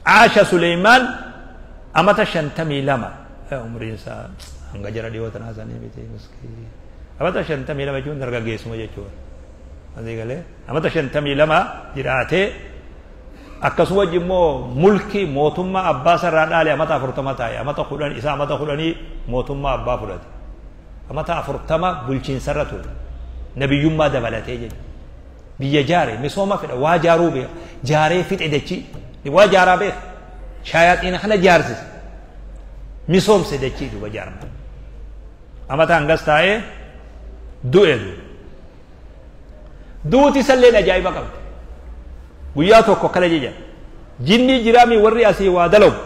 Aasha Suleymaan amata 52, umriin isaa hanga jara dhiyoo tanaa sanii miti, miskiin. Amata 52 jechuun dargaggeessuma jechuudha. Asii galee amata 52 jiraatee, akkasuma immoo mulki mootummaa abbaa sarraa dhaale amata 40 taa'e, amata 10 isaa, amata 10 mootummaa abbaa fudhate. Amata 40 bulchiinsarra ture. Nabiyyummaa dabalatee jechuudha. Biyya jaare, misooma fedha, waa jaaruu beeka. Jaaree fixe dachii. Waa jaaraa beeka. Shaayaxiina kana jaarsise. Misoomse dachii duuba jaarma. Amata hangas taa'ee du'e duuba. Duuti isalleen ajaa'iba qabdi. Guyyaa tokko akkana jejan. Jinnii jiraamii warri asii waa dalagu.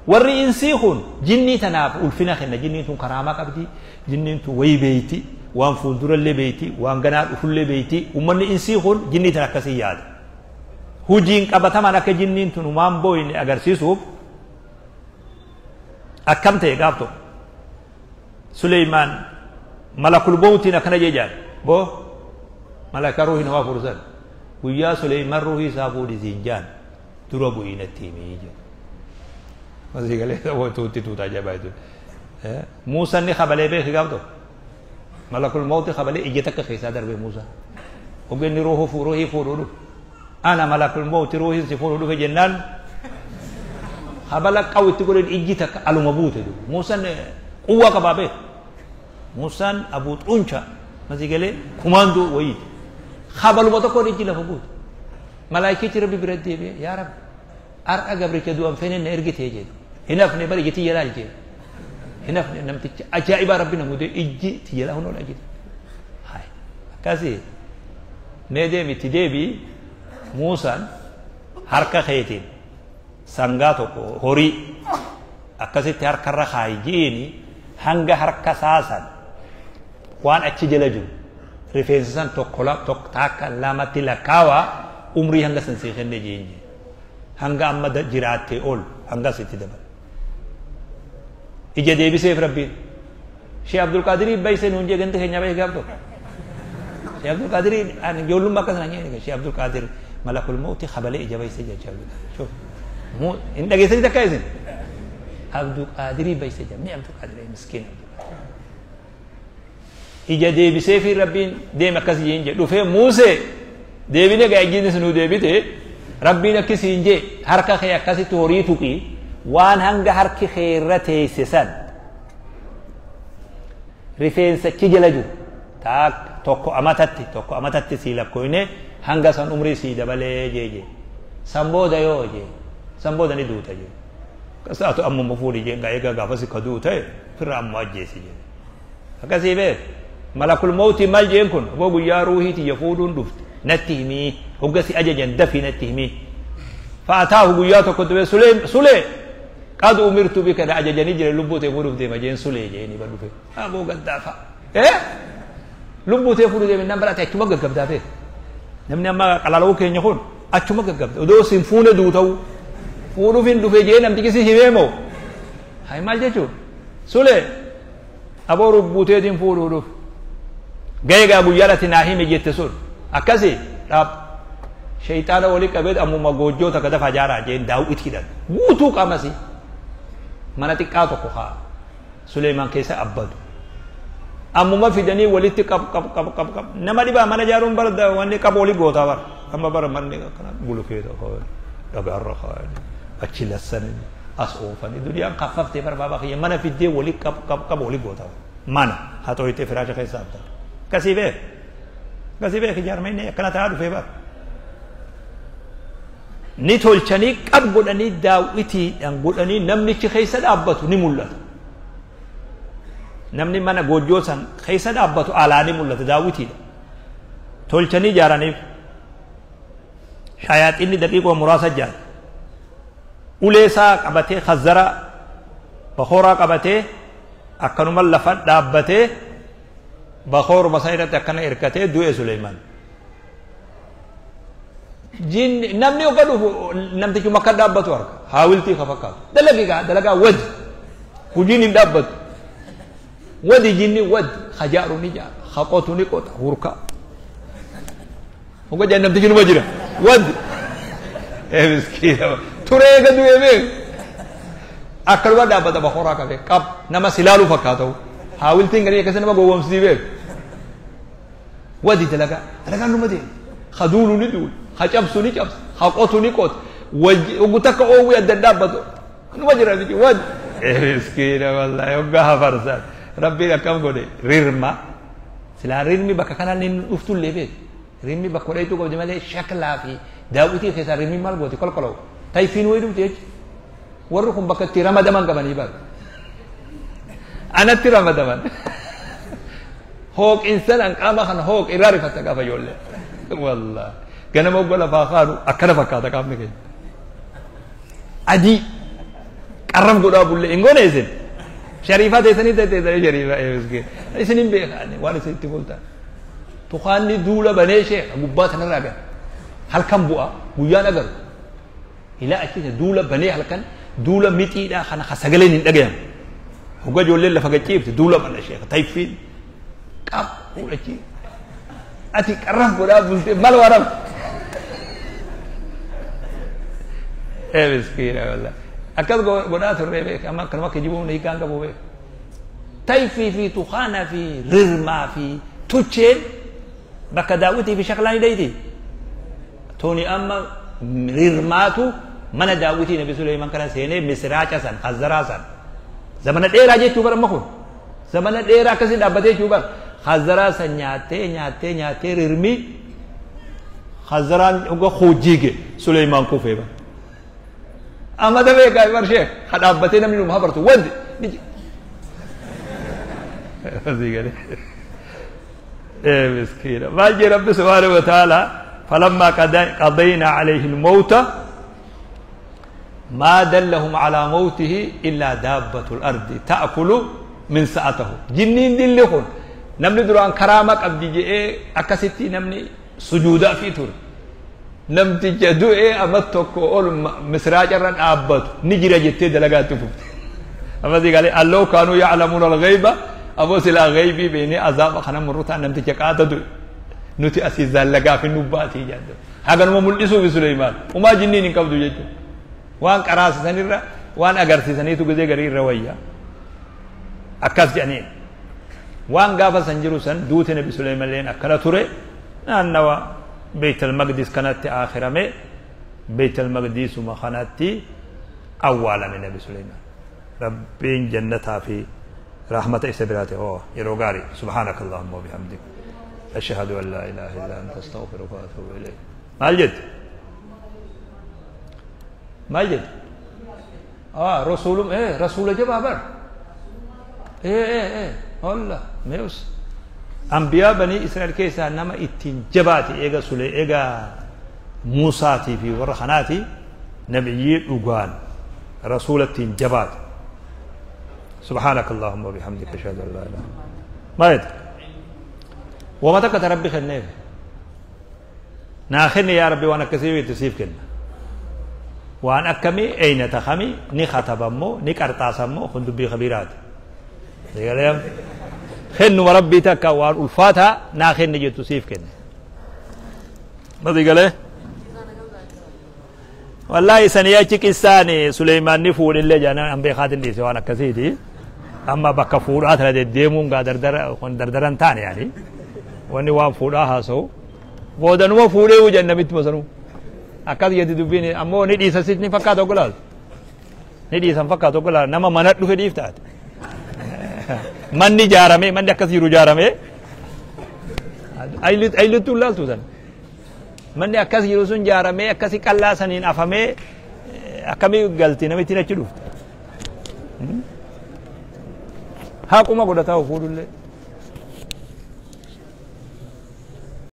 Warri insii kun jinnii tanaaf ulfina kenna. Jinniin tun karaamaa qabdi. Jinniin tun wayii beeyti. Waan fuuldurallee beeyti. Waan ganaa dhufullee beeyti. Uummanni insii kun jinnii tana akkasii yaada. Hujiin qabatamaan akka jinniin tun waan booyne agarsiisuuf akkam ta'e gaaf tokko. Suleymaan malakul mawtiin akkana jejaan. Boo malaka ruuhi namaa fuudhu, guyyaa Suleymaan ruuhii isaa fuudhi siin jaan dura bu'ii natti himii jedhu. Masii galee tuutti tuutaa jabaa jechuudha. Muusaan ni kabalee beeki gaaf tokko. Malakul mawti kabalee ija takka keessaa darbe Muusaa. Ogenni ruuhii fuudhuu dhufe. Ana malakul mawti, ruuhiin si fuudhuu dhufe jennaan kabala qawu itti godhan, ijji takka aluma buute. Muusaan quwwaa qabaa beeku. Muusaan abuu xuncha, masii galee, kumaandoo wayiiti. Kabaluma tokkoon ijji lafa buute. Malaayikichi rabbi bira deebi'ee, yaa rabbi, har'a gabricha du'an feneen na ergitee jedhu. Hin hafne bari iji tiyya laal jedhu. Hin hafne, namticha ajaa'ibaa rabbi na mudee, ijji tiyya laa hunoo ijji. Hayi akkasii mee deemi itti deebii, Muusaan harka keetiin sangaa tokko, horii akkasitti harkarra kaayi ji'iini, hanga harka saasan waan achi jala jiru rifeensa san tokko tokko takka lamatti lakkaawaa, umrii hanga san sii kenne ji'iin jee. Hanga amma jiraattee ol hanga sitti dabala. Ija deebiseef rabbiin. Shee Abdulqaadirii baay'isee nuun jee ganda keenya baay'ee gaaf tokko. Shee Abdulqaadirii ani ijoollummaa akkasana nyee Shee Abdulqaadir malakul mawti kabalee ija baay'isee jee Shee Abdulqaadir. Shuf. Hin dhageessanii takka isin. Abdulqaadirii baay'isee jee. Mee Abdulqaadirii, miskiin Abdulqaadir. Ija deebisee fi rabbiin deeme akkas jeen jee dhufee, Muusee deebine gaa, ijjiin nuu deebite, rabbiin akkasiin jee, harka kee akkasitti horii tuqi, waan hanga harki kee irra teesse san rifeensa achi jala jiru taak tokko amatatti tokko amatatti sii lakkoyne, hanga san umrii sii dabalee jee. San booda yoo jee, san booda ni duuta jee. Akkas ammuma fuudhi jee, gaa egaa gaafas ka du'u ta'e firra amma ajjeesi jee. Akkasii beek malakul mawtii maal jeen kun, oboo guyyaa ruuhii tiyya fuudhuun dhufte natti himii, hogga si ajajan dafii natti himii. Fa'ataahu guyyaa tokko dhufe, sulee sulee qad umirtu bika, na ajajanii jira, lubbuu tee fuudhuuf deema jeen sulee jeeni bar dhufe. Aboo gaddaafa lubbuu tee fuudhuu deeme nan barate, achuma gaggabdaa beek. Namni amma qalala'uu keenya kun achuma gaggabda odoo sin fuune duuta'u fuudhuuf hin dhufe jee namtichi si himee moo. Hay maal jechuun sule aboo rubbuteetiin fuudhuu dhufu ga'ee gaa guyyaadhatti naa himi jette sun akkasi dhaab shayxaana walii qabee ammuma goojjoo takka dafa jaaraa jeen daawwitiidhaan guutuu qaamasi mana xiqqaa tokko haa Suleemaan keessa abbadu ammuma fidanii walitti qab qab qab qab qab nama dhibaa mana jaaruun bara wanni qabu walii gootaa bara amma bara manni akkana bulukeeta dhagaarra kaa'anii achi lassanii as oofanii duniyaan kaffaftee bara baabaa kiyya mana fiddee walii qab qab qab walii gootaa mana haa xooyitee firaasha keessa abdaa akkasii beek akkasii beek ijaarmee akkana ta'aa dhufee bara ni tolchanii qab godhanii daawwitiidhaan godhanii namnichi keessa dhaabbatu ni mul'ata. Namni mana goojjoo san keessa dhaabbatu alaa ni mul'ata daawwitiidha. Tolchanii ijaaraniif shayaaxinni daqiiqoo muraasa ijaara. Ulee isaa qabatee khazzara bakooraa qabatee akkanuma lafa dhaabbatee bakooruma san irratti akkana hirkatee du'e Suleemaan. Jinni namni hogga dhufu namtichuma akka dhaabbatu arga haawiltii ka fakkaatu dalagi gaa dalagaa wadi hojiin hin dhaabbatu wadi jinni wadi hajaaru ni jaara haqotu ni qota hurka hogga jaan namtichi numa jira wadi ee miskiina turee ga du'ee beek akkanuma dhaabbata bakoraa qabee qab nama silaaluu fakkaatu haawiltiin garii akkasii nama gowwomsii beek wadi dalagaa dalagaan numa deema haduulu ni duulu hacabsu ni cabsa haqotu ni qota wajji takka oowwii adda dhaabbatu numa jira miti wadi miskiina wallahi hoggaa hafarsan rabbiin akkam godhe rirma silaa rirmi bakka kanaan hin dhuftullee beek rirmi bakka godheetu qabdi malee shaklaa fi daawwitii keessaa rirmi maal gooti kolkoloo tayfiin wayii dhufti jechi warri kun bakka itti ramadaman qabanii bara anatti ramadaman hooqinsan an qaama kana hooq irraa rifatta gaafa ijoollee wallahi ganama ogga lafaa kaanu akkana fakkaata qaamni keenya adii qarraf godhaa bulle hin goone isin shariifaa teessanii teessanii shariifaa miskiin isin hin beekaani waan isin itti bultan tukaanni duula banee sheekha gubbaa sanarraa gara halkan bu'a guyyaan agaru ilaa achi duula banee halkan duula mixiidhaa kana ka sagaleen hin dhagayamu hogga ijoolleen lafa gacciifte duula bana sheekha tayfiin qab fuudhachi ati qarraf godhaa bulte mal warab ee miskiina wallahi akkas godhaa turre beek amma akkanuma kijibuun hiikaan qabu beek tayfii fi tukaana fi rirmaa fi tucheen bakka daawwitii fi shaklaan hidhayti tuni amma rirmaatu mana daawwitii nabi Suleymaan kana seenee misraaca san khazzaraa san zamana dheeraa jechuu bara amma kun zamana dheeraa akkasii dhaabbatee jechuu bara khazzaraa san nyaattee nyaattee nyaattee rirmi khazzaraan hogga hujiige Suleymaan kufee bara amma damee gaa bar sheekh ha dhaabbatee namni numa habartu wandi ee miskiina maal jee rabbi subhaanahu wa ta'ala falammaa qadaynaa alayhi almawta ما دلهم على موته إلا دابة الأرض تأكل من ساعته جنين دلهم نمني دران كرامك أبدي جئ أكستي نمني سجودا في تور نمتي جدوء أمتك أول مسراج الرن أبد نجري جتة دلقات تفوت أما ذي قال الله كانوا يعلمون الغيبة أبو سلا غيبي بيني عذاب خنا مرتا نمتي جكات دو نتي أسيزال لقا في النباتي جد هذا نمو ملئسو بسليمان وما جنين قبضو جتو waan qaraasisanirra waan agarsiisaniitu gizee garii irra wayya akkas jedhaniin waan gaafa san jiru san duute nabi Suleymaan leen akkana ture naannawa Beyt al-Maqdis kanatti aakhirame Beyt al-Maqdisuma kanatti awwaalame nabi Suleymaan rabbiin jannataa fi rahmata isa biraate oo yeroo gaarii subhaanaka allahumma wa bihamdik ashhadu an laa ilaaha illa anta astaghfiruka wa atuubu ilayk maal jette maal jette rasuulum rasuula jabaa bar walla meus ambiyaa banii Israa'el keessaa nama ittiin jabaate eega sule eega Muusaatii fi warra kanaati nabiyyii dhugaan rasuula ittiin jabaate سبحانك اللهم وبحمدك أشهد أن لا إله إلا أنت ما يدري وما تكت ربي خنيف ناخني يا ربي وأنا كثير تسيف كنا Waan akkamii eeynata kamii ni katabammoo ni qarxaasammoo kun dubbii kabiiraati. Kennuma rabbii takka waan ulfaataa naa kenne jettu siif kenne. Mati galee? Wallaahi sanii achi qissaan Suleymaan ni fuudhillee jedhan an beekaatiin dhiise waan akkasiiti. Amma bakka fuudhaa tana deddeemuun gaa dardara kun dardaran taane yaani. Wanni waan fuudhaa haasa'u. Boodanuma fuudhee jedhan namitti masanuu. Akkas jetti dubbiin ammoo ni dhiisa sitti ni fakkaata oggolaatu. Ni dhiisan fakkaata oggolaatu nama mana dhufe dhiiftaati. Manni ijaaramee manni akkas jiru ijaaramee ayilittuu laaltu sana. Manni akkas jiru sun ijaaramee akkasi qallaa saniin afamee akkamii galti namittiin achi dhufte. Haquma godhataa fuudhullee.